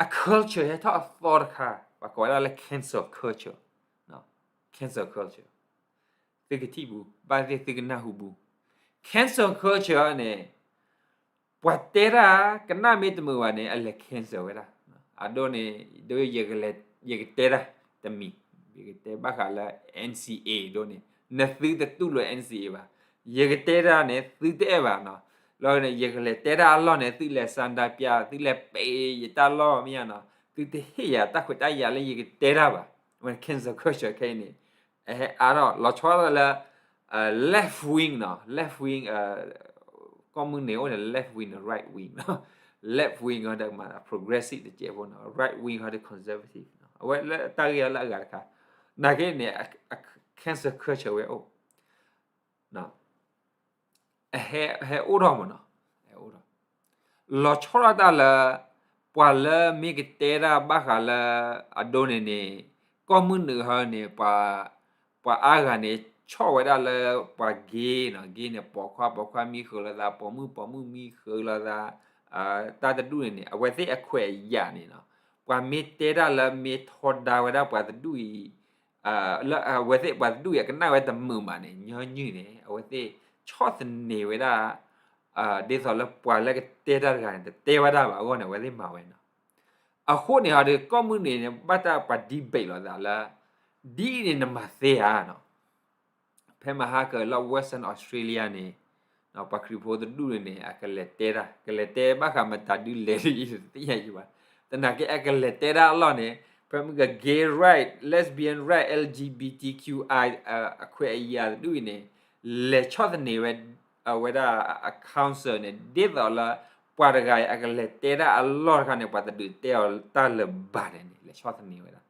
အ culture ဟဲထီၣ်အသီတခါ ပှၤကိးဝဲဒၣ်လၢ cancel culture, cancel culture, သုကထံၣ်ပူၤ ဘၣ်သ့ၣ်သုကနၢ်ဟူပူၤ, cancel culture န့ၣ် ပှၤတဲတၢ်ကနၣ်မ့ၢ်တမုာ်ဘၣ်န့ၣ် အလဲၤ cancel ဝဲဒၣ်, အဒိန့ၣ် ဒ်ယကတဲတၢ်တမံၤ, ယကတဲဘၣ်ဃးလၢ NCA ဒ်န့ၣ် နသုတတူၢ်လိာ် NCA ဘၣ်, ယကတဲတၢ်န့ၣ် သုတအဲၣ်ဘၣ်နီၤ, လီၤန့ၣ် ယကလဲၤတဲတၢ်အလီၢ်န့ၣ် သုလဲၤဆန္ဒပြ သုလဲၤပဲာ်ယတၢ်လီၢ်မ့ၢ်ယါနီၤ, သုတဟ့ၣ်ယၤတၢ်ခွဲးတၢ်ယာ်လၢယကတဲတၢ်ဘၣ်, အဝဲ cancel culture ခဲအံၤန့ၣ် အဟဲအါထီၣ် လီၤဆီဒၣ်တၢ်လၢ left wing နီၤ, left wing ကီၢ်မုၢ်နံၤအိၣ်န့ၣ် left wing ဒီး right wing နီၤ, left wing ဟီဒီးမၤ progressive တစဲးဖိနီၤ, right wing ဟီဒီး conservative နီၤ, အဝဲလၢတၢ်ဂ့ၢ်လၢအဂၤတခါ, နာ်က့န့ၣ် cancel culture ဝဲအိၣ် ဟဲအိၣ်ထီၣ်မးနီၤ, ဟဲအိၣ်ထီၣ် လီၤဆီဒၣ်တၢ်လၢ ပှၤလၢမ့ၢ်ကတဲတၢ်ဘၣ်ဃးလၢ အဒိန့ၣ်န့ၣ် ကီၢ်မုၢ်နုာ်ဟီန့ၣ် ပှၤ ပှၤအါဂၤန့ၣ် ဆီၣ်ဝဲဒၣ်လၢပှၤ gay နီၤ, gay န့ၣ် ပိာ်ခွါ ပိာ်ခွါမံဃုာ်လိာ်သး, ပိာ်မုၣ် ပိာ်မုၣ်မံဃုာ်လိာ်သး, တၢ်တဒူၣ်န့ၣ်န့ၣ် အဝဲသ့ၣ်အခွဲးအယာ်န့ၣ်နီၤ, ပှၤမ့ၢ်တဲတၢ်လၢမ့ၢ်ထီဒါဝဲဒၣ်ပှၤတဒူၣ်အံၤ လၢအဝဲသ့ၣ်ပှၤတဒူၣ်အံၤ အကနၣ်ဝဲတမုာ်ဘၣ်န့ၣ် ညီနုၢ်န့ၣ် အဝဲသ့ၣ်ဆီၣ်သနံးဝဲဒၣ် ဒ်သိးလၢပှၤလၢကတဲတၢ်တဂၤန့ၣ် တတဲဝဲဒၣ်ဘၣ်အဂီၢ်န့ၣ် အဝဲသ့ၣ်မၤဝဲနီၤ. အဃိန့ၣ်ဟီဒီး ကီၢ်မုၢ်နုာ်န့ၣ် ဘၣ်တၢ်ပှၤ debate လိာ်သးလၢ ဒ်အံၤန့ၣ်နမၤသ့ဧါနီၤ. ဖဲမဟါကလီၢ် Western Australia န့ၣ် ပှၤခရံာ်ဖိတဒူၣ်န့ၣ်န့ၣ် အကလဲၤတဲတၢ် ကလဲၤတဲဘၣ်ဃးမတၤဒုလဲၣ်ဒ်အံၤတသ့ၣ်ညါယံၤဘၣ်. သနာ်က့အကလဲၤတဲတၢ်အလီၢ်န့ၣ် ဖဲမ့ၢ်က gay right, lesbian right, L G B T Q I အခွဲးအယာ်တဒူၣ်အံၤန့ၣ် လဲၤဆီၣ်သနံးဝဲ အဝဲဒၣ်အ council န့ၣ် ဒ်သိးလၢ ပှၤတဂၤအံၤအကလဲၤတဲတၢ်အလီၢ်တခါန့ၣ် ပှၤတဒုးတဲအီၤတၢ်လၢၤဘၣ်န့ၣ်န့ၣ် လဲၤဆီၣ်သနံးဝဲဒၣ်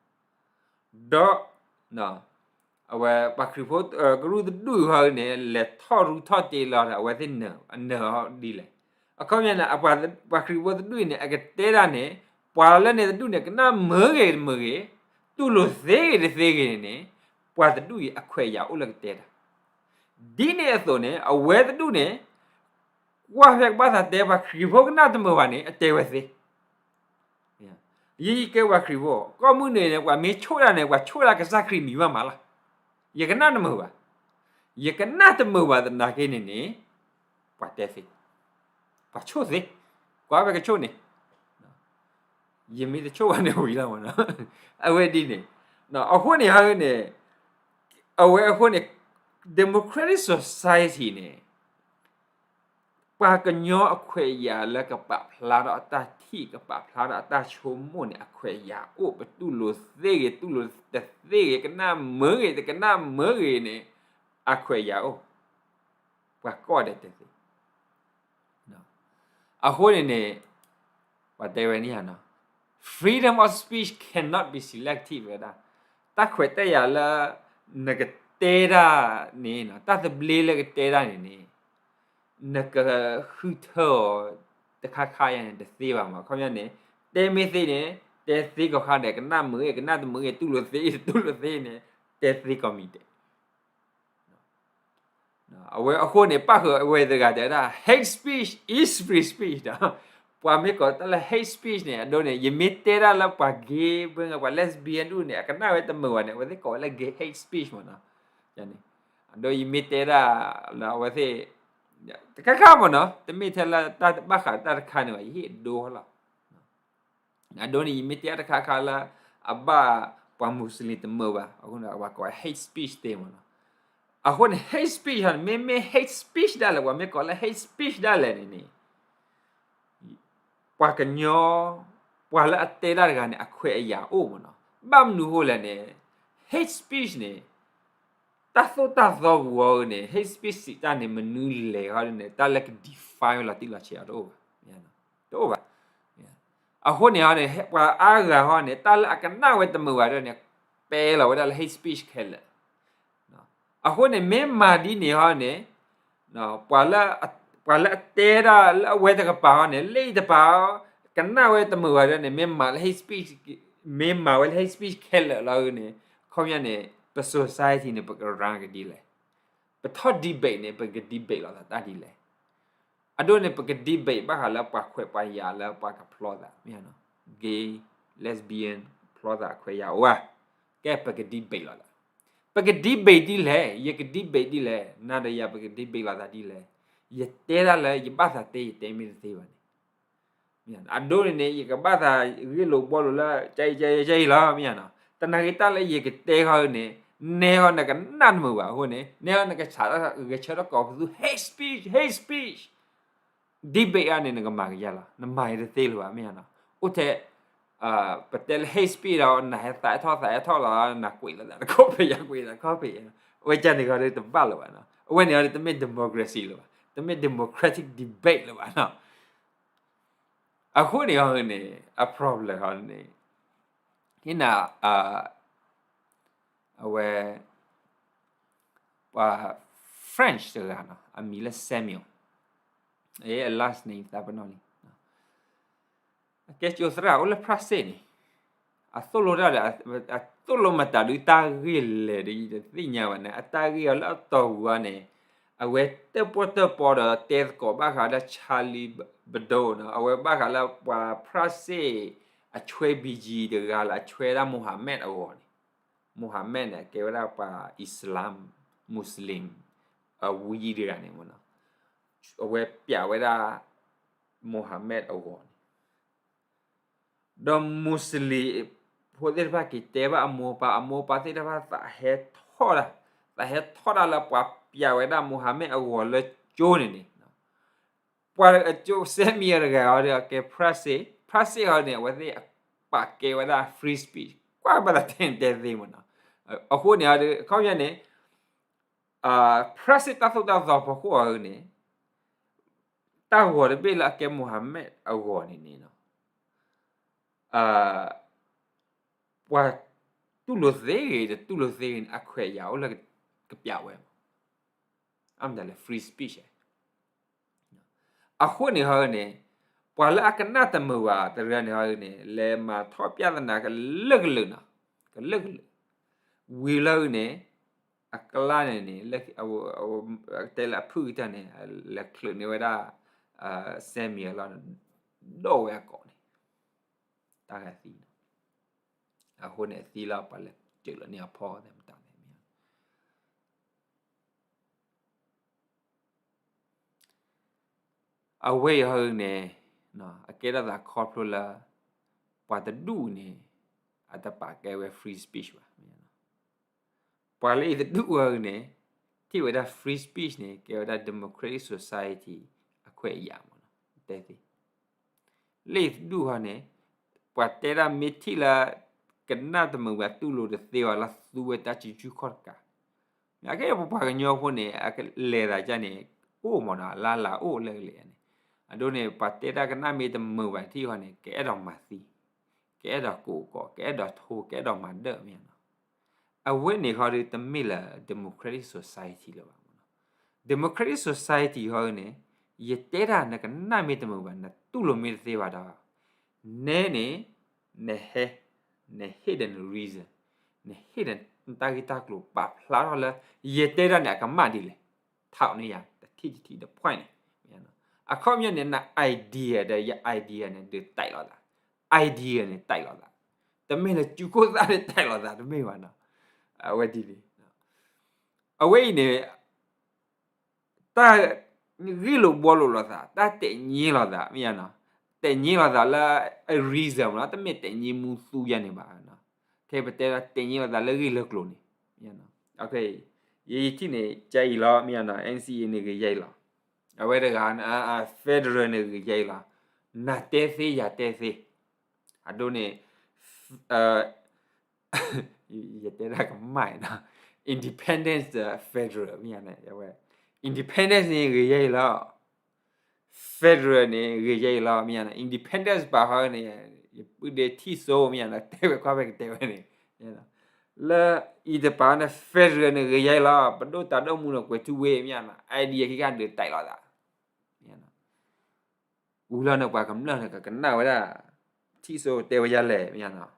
ဒီး အဝဲပှၤခရံာ်ဖိကရူၢ်တဒူၣ်အံၤဟီန့ၣ် လဲၤထီၣ်ရူထီၣ်တ့လီၤဒီး အဝဲသ့ၣ်နၢၤအီၤဒ်လဲၣ်. အခီပညီန့ၣ် ပှၤခရံာ်ဖိတဒူၣ်အံၤန့ၣ် အကတဲဒၣ်န့ၣ် ပှၤလၢန့ၣ်တဒူၣ်န့ၣ် ကနၣ်မုာ်ဂ့ၤတမုာ်ဂ့ၤ, တူၢ်လိာ်သ့ဂ့ၤတသ့ဂ့ၤန့ၣ်န့ၣ် ပှၤတဒူၣ်အံၤအခွဲးအယာ်အိၣ်လၢကတဲတၢ် ဒ်န့ၣ်အသိးန့ၣ် အဝဲတဒူၣ်န့ၣ် ကွၢ်ဖဲကဘၣ်သးတဲပှၤခရံာ်ဖိကနၣ်တမုာ်ဘၣ်န့ၣ် အတဲဝဲသ့ ယံကဲပှၤခရံာ်ဖိ ကီၢ်မုၢ်နုာ်န့ၣ် ပှၤမ့ၢ်ဆိၣ်ဒၣ်န့ၣ် ပှၤဆိၣ်ဒၣ်ကစၢ်ခရံာ်မံၤဘၣ်မးလီၤ. ယကနၣ်တမုာ်ဘၣ်. ယကနၣ်တမုာ်ဘၣ်သနာ်က့န့ၣ်န့ၣ် ပှၤတဲသ့, ပှၤဆိၣ်သ့, ကွၢ်ဖဲကဆိၣ်န့ၣ် ယမ့ၢ်တဆိၣ်ဘၣ်န့ၣ်ဝံၤလီၤမးနီၤ. အဝဲဒ်န့ၣ် အဃိန့ၣ်ဟီန့ၣ် အဝဲအဃိန့ၣ် democratic society န့ၣ် ပှၤကညီအခွဲးအယာ်လၢကပာ်ဖျါထီၣ်အတၢ်ထံၣ် ကပာ်ဖျါထီၣ်အတၢ်ဆိကမိၣ်န့ၣ် အခွဲးအယာ်အိၣ် ပတူၢ်လိာ်သ့ဂ့ၤ တူၢ်လိာ်တသ့ဂ့ၤ ကနၣ်မုာ်ဂ့ၤ တကနၣ်မုာ်ဂ့ၤန့ၣ် အခွဲးအယာ်အိၣ် ပှၤကိးဂၤဒဲးတဲသ့ အဃိန့ၣ်န့ၣ် ပှၤတဲဝဲန့ၣ် freedom of speech cannot be selective ဝဲဒၣ် တၢ်ခွဲးတၢ်ယာ်လၢ နကတဲတၢ်န့ၣ် တၢ်သဘျ့လၢကတဲတၢ်န့ၣ်န့ၣ် နကဃုထၢအီၤတခါခါယါန့ၣ် တသ့ဘၣ်မး ခီပညီန့ၣ် တဲမ့ၢ်သ့န့ၣ် တဲသ့ကိးခါဒဲး ကနၣ်မုာ်ဂ့ၤ ကနၣ်တမုာ်ဂ့ၤ တူၢ်လိာ်သ့ တူၢ်လိာ်သ့န့ၣ် တဲသ့ကိးမံၤဒဲး အဝဲအဃိန့ၣ် ပၣ်ဃုာ်အဝဲတဂၤတဲဝဲဒၣ် hate speech is free speech ဒီး ပှၤမ့ၢ်ကိးတၢ်လၢ hate speech န့ၣ် အဒိန့ၣ် ယမ့ၢ်တဲတၢ်လၢပှၤ gay ပှၤ lesbian ဒူၣ်န့ၣ် အကနၣ်ဝဲတမုာ်ဘၣ်န့ၣ် အဝဲသ့ၣ်ကိးဝဲလၢ gay hate speech မးနီၤ အဒိယမ့ၢ်တဲတၢ်လၢအဝဲသ့ၣ် တခါခါမးနီၤ တမ့ၢ်ထဲလၢတၢ်ဘၣ်ဃးတၢ်တခါန့ၣ်ဘၣ် ယဟ့ၣ်အဒိလီၤ အဒိန့ၣ် ယမ့ၢ်တဲတၢ်တခါခါလၢ အဘၣ်ပှၤ Muslim တမုာ်ဘၣ် အဃိန့ၣ် ပှၤကိးဝဲ hate speech သ့မးနီၤ အဃိန့ၣ် hate speech ဟီန့ၣ် မ့မ့ၢ် hate speech ဒၣ်လဲာ် ပှၤမ့ၢ်ကိးလၢ hate speech ဒၣ်လဲာ်န့ၣ်န့ၣ် ပှၤကညီ ပှၤလၢအတဲတၢ်တဂၤန့ၣ် အခွဲးအယာ်အိၣ်မးနီၤ ဘၣ်မနုၤဃိလဲၣ်န့ၣ် hate speech န့ၣ် တၢ်သိၣ်တၢ်သီပူၤအီၤန့ၣ် hate speech စံးတၢ်န့ၣ် မနုၤလဲၣ်ဟီန့ၣ် တၢ်လၢက define ဝဲလီၤတံၢ်လီၤဆဲးအီၤတအိၣ်ဘၣ် တအိၣ်ဘၣ် အဃိန့ၣ်ဟီန့ၣ် ပှၤအါဂၤဟီန့ၣ် တၢ်လၢအကနၣ်ဝဲတမုာ်ဘၣ်ဒ်န့ၣ် ပဲလီၤဝဲဒၣ်လၢ hate speech ခဲလၢာ် အဃိန့ၣ် မ့ၢ်မၤဒ်န့ၣ်ဟီန့ၣ် ပှၤလၢ ပှၤလၢအတဲဒၣ်လၢအဝဲတကပၤဟီန့ၣ် လၢအံၤတပၤ ကနၣ်ဝဲတမုာ်ဘၣ်ဒ်န့ၣ် မ့ၢ်မၤလၢ hate speech မ့ၢ်မၤဝဲလၢ hate speech ခဲလၢာ်လီၤန့ၣ် ခီပညီန့ၣ် ပ society န့ၣ် ပက run ကဒ်လဲၣ် ပထီၣ် debate န့ၣ် ပက debate လိာ်သးတၢ်ဒ်လဲၣ် အဒိန့ၣ် ပက debate ဘၣ်ဃးလၢပှၤခွဲးပှၤယာ်လၢပှၤကဖျီသး မ့ၢ်နီၤ gay lesbian ဖျီသးခွဲးယာ်အိၣ်ဧါ ကဲပက debate လိာ်သး ပက debate ဒ်လဲၣ် ယက debate ဒ်လဲၣ် နၤဒီးယၤ ပက debate လိာ်သးဒ်လဲၣ် ယတဲဒၣ်လၢယဘၣ်သးတဲ ယတဲမ့ၢ်တသ့ဘၣ်န့ၣ် အဒိန့ၣ်န့ၣ် ယကဘၣ်သးဂ့ၢ်လိာ်ဘှီလိာ်လၢ ကဲအံၤ ကဲအံၤ ကဲအံၤလီၤ မ့ၢ်နီၤ တနာ်က့တၢ်လၢယကတဲဃီန့ၣ် နဲဃီနကနၣ်တမုာ်ဘၣ်အဃိန့ၣ် နဲဃီနကဆးထီၣ်ဂဲၤဆၢထၢၣ်ကိးပသူ hate speech hate speech debate အါန့ၣ် နကမၤကယၤလီၤ နမၤယၤတသ့လၢၤဘၣ် မ့ၢ်နီၤ အိၣ်ထဲ ပတဲလၢ hate speech ဒီး နဟဲသးအဲၣ်ထီၣ်သးအဲၣ်ထီၣ်လီၤ နကွံာ်လီၤသးတခီဖဲယကွံာ်သးတခီဖဲ အဝဲကန့ၣ်ဃီဒီးတဘၣ်လၢၤဘၣ်နီၤ အဝဲန့ၣ်ဃီဒီးတမ့ၢ် democracy လၢၤဘၣ် တမ့ၢ် democratic debate လၢၤဘၣ်နီၤ အဃိန့ၣ်ဃီန့ၣ် အ problem ဃီန့ၣ် ဟ့ၣ်နၤ အဝဲ ပှၤ French တဂၤနီၤ အမံၤလၢ Samuel အ last name သးပ့ၤနီၣ်လံ အကဲကၠိသရၣ်အိၣ်လၢ France န့ၣ် အသိၣ်လိတၢ်ဒီး အသိၣ်လိမတၤဒုးတၢ်ဂ့ၢ်လဲၣ်ဒီး ယတသ့ၣ်ညါဘၣ်န့ၣ် အတၢ်ဂ့ၢ်အီၤလၢအတီၢ်ပူၤအီၤန့ၣ် အဝဲတၢၣ်ပီၣ်တၢၣ်ပီဒီးတဲသကိးဘၣ်ဃးလၢ Charlie Hebdo နီၤ အဝဲဘၣ်ဃးလၢပှၤ France အဆွဲ ဘံကံ တဂၤလၢအဆွဲဒၣ် Mohammed အဂီၤန့ၣ် Mohammed န့ၣ် ကဲဝဲဒၣ်ပှၤ Islam Muslim အဝံတဂၤန့ၣ်မ့ၢ်နီၤ အဝဲပျးဝဲဒၣ် Mohammed အဂီၤန့ၣ် ဒီး Muslim ဖိသ့ၣ်တဖၣ်က့ၤတဲဘၣ်အမိၢ်အပၢ် အမိၢ်အပၢ်သ့ၣ်တဖၣ်သးဟဲထီၣ်တၢ် သးဟဲထီၣ်တၢ်လၢပှၤပျးဝဲဒၣ် Mohammed အဂီၤလၢကၠိန့ၣ်န့ၣ် ပှၤကၠိ Samuel တဂၤအီၤဒီးအကဲ France France အီၤန့ၣ် အဝဲသ့ၣ်ပာ်ကဲဝဲဒၣ် free speech ကွၢ်ဘၣ်သးတဲတဲသ့မ့ၢ်နီၤ အဃိန့ၣ်အီၤဒီး အခီပညီန့ၣ် France တၢ်သိၣ်တၢ်သီဖီခိၣ်အီၤန့ၣ် တၢ်ဂီၤတဘ့ၣ်လၢအကဲ Mohammed အဂီၤန့ၣ်န့ၣ်နီၤ ပှၤတူၢ်လိာ်သ့ဂ့ၤ တတူၢ်လိာ်သ့ဂ့ၤန့ၣ် အခွဲးအယာ်အိၣ်လၢကပျးဝဲမး အမတၤလဲၣ် free speech အဃိန့ၣ်ဟီန့ၣ် ပှၤလၢအကနၣ်တမုာ်ဘၣ်တရၢန့ၣ်ဟီန့ၣ် လဲၤမၤထီၣ်ပြဿနာကလုာ်ကလုာ်နီၤ ကလုာ်ကလုာ် ဝံၤလီၤန့ၣ် အကျါန့ၣ်န့ၣ် တဲလၢအဖုၣ်ကတၢၢ်န့ၣ် လဲၤချုးန့ၢ်ဝဲဒၣ် Samuel လီၤ ဒိၣ်ဝဲအကိာ်န့ၣ် တၢ်ဂၤသံနီၤ အဃိန့ၣ်အသံလီၤ ပှၤလဲၤစၢၤလီၤန့ၢ်အဖီသဲးမတၤန့ၣ် အဝဲအံၤဟီန့ၣ် အကဲထီၣ်သးခီဖျိလၢ ပှၤတဒူၣ်န့ၣ် အတပာ်ကဲဝဲ free speech ဘၣ်. ပှၤလၢအံၤတဒူၣ်ဟီန့ၣ် ထံၣ်ဝဲဒၣ် free speech န့ၣ် ကဲဝဲဒၣ် democratic society အခွဲးအယာ်မ့ၢ်နီၤ တဲသ့ လၢအံၤတဒူၣ်ဟီန့ၣ် ပှၤတဲဒၣ်မ့ၢ်ထံၣ်လၢ ကနၣ်တမုာ်ဘၣ်တူၢ်လိာ်တသ့ဘၣ်လၢသူဝဲတၢ်စုဆူၣ်ခီၣ်တကး အကဲပပှၤကညီဖိန့ၣ် အကလဲၤသးဒ်န့ၣ် အိၣ်မ့ၢ်နီၤ အလါလၤအိၣ်လၢကလဲၤန့ၣ် အဒိန့ၣ် ပှၤတဲဒၣ်ကနၣ်မ့ၢ်တမုာ်ဘၣ်ထံၣ်ဃီန့ၣ် ကအဲၣ်ဒိးမၤသံ ကအဲၣ်ဒိးကိးကီး ကအဲၣ်ဒိးထိ ကအဲၣ်ဒိးမၤဒၢၣ်မ့ၢ်နီၤ အဝဲန့ၣ်ဃီဒီးတမ့ၢ်လၢ democratic society လၢၤဘၣ်မ့ၢ်နီၤ democratic society ဃီန့ၣ် ယတဲဒၣ်နကနၣ်မ့ၢ်တမုာ်ဘၣ် နတူၢ်လိာ်မ့ၢ်တသ့ဘၣ်ဒီး နဲန့ၣ် နဟဲ နဟ့ၣ်ဒီးန reason နဟ့ၣ်ဒီးနတၢ်ဂ့ၢ်တၢ်ကျိၤပာ်ဖျါထီၣ်လၢ ယတဲဒၣ်န့ၣ်အကမၣ်ဒ်လဲၣ် ထောက်န့ၢ်ယၤ တထံၣ်တထံၣ်တ point န့ၣ် အခီပညီန့ၣ် န idea ဒီးယ idea န့ၣ် ဒုး တိုက်လိာ်သး idea န့ၣ် တိုက်လိာ်သး တမ့ၢ်လၢစုခိၣ်သၣ်န့ၣ် တိုက်လိာ်သး တမ့ၢ်ဘၣ်နီၤ အဝဲဒ်န့ၣ် အဝဲအံၤန့ၣ် တၢ်ဂ့ၢ်လိာ်ဘှီလိာ်လိာ်သး တၢ်တဲာ်ညံလိာ်သး မ့ၢ်ယါနီၤ တဲာ်ညံလိာ်သးလၢ reason မ့ၢ်နီၤ တမ့ၢ်တဲာ်ညံမူသူယါန့ၣ်ဘၣ်နီၤ ခဲပတဲဒၣ်တဲာ်ညံလိာ်သးလၢဂ့ၢ်လၢကျိၤန့ၣ် ယထံၣ်န့ၣ် ကါအံၤလီၤ မ့ၢ်ယါနီၤ NCA န့ၣ်ဂ့ၤယါအံၤလီၤ အဝဲတဂၤ federal န့ၣ်ဂ့ၤယါအံၤလီၤ နၤတဲသ့ယၤတဲသ့ အဒိန့ၣ် ယတဲဒၣ်ကမၣ်နီၤ independence federal မ့ၢ်ယါန့ၣ် အဝဲ independence န့ၣ်ဂ့ၤယါအံၤလီၤ federal န့ၣ်ဂ့ၤယါအံၤလီၤ မ့ၢ်ယါနီၤ independence ပာ်ဃီန့ၣ် ယပုၢ်ဒ့ထံၣ်စိ မ့ၢ်ယါနီၤ တဲဝဲကွၢ်ဖဲကတဲဝဲန့ၣ် လၢအံၤတပၤန့ၣ် federal န့ၣ်ဂ့ၤယါအံၤလီၤ ပဒိၣ်တၢ်ဒိၣ်မူန့ၣ်ကွဲးထူဝ့ မ့ၢ်ယါနီၤ idea ခံခါဒုး တိုက်လိာ်သး ဝံၤလီၤန့ၣ် ပှၤကမျၢၢ်န့ၣ် ကကနၣ်ဝဲဒၣ် ထံၣ်စိတဲဝဲယါလဲၣ် မ့ၢ်ယါနီၤ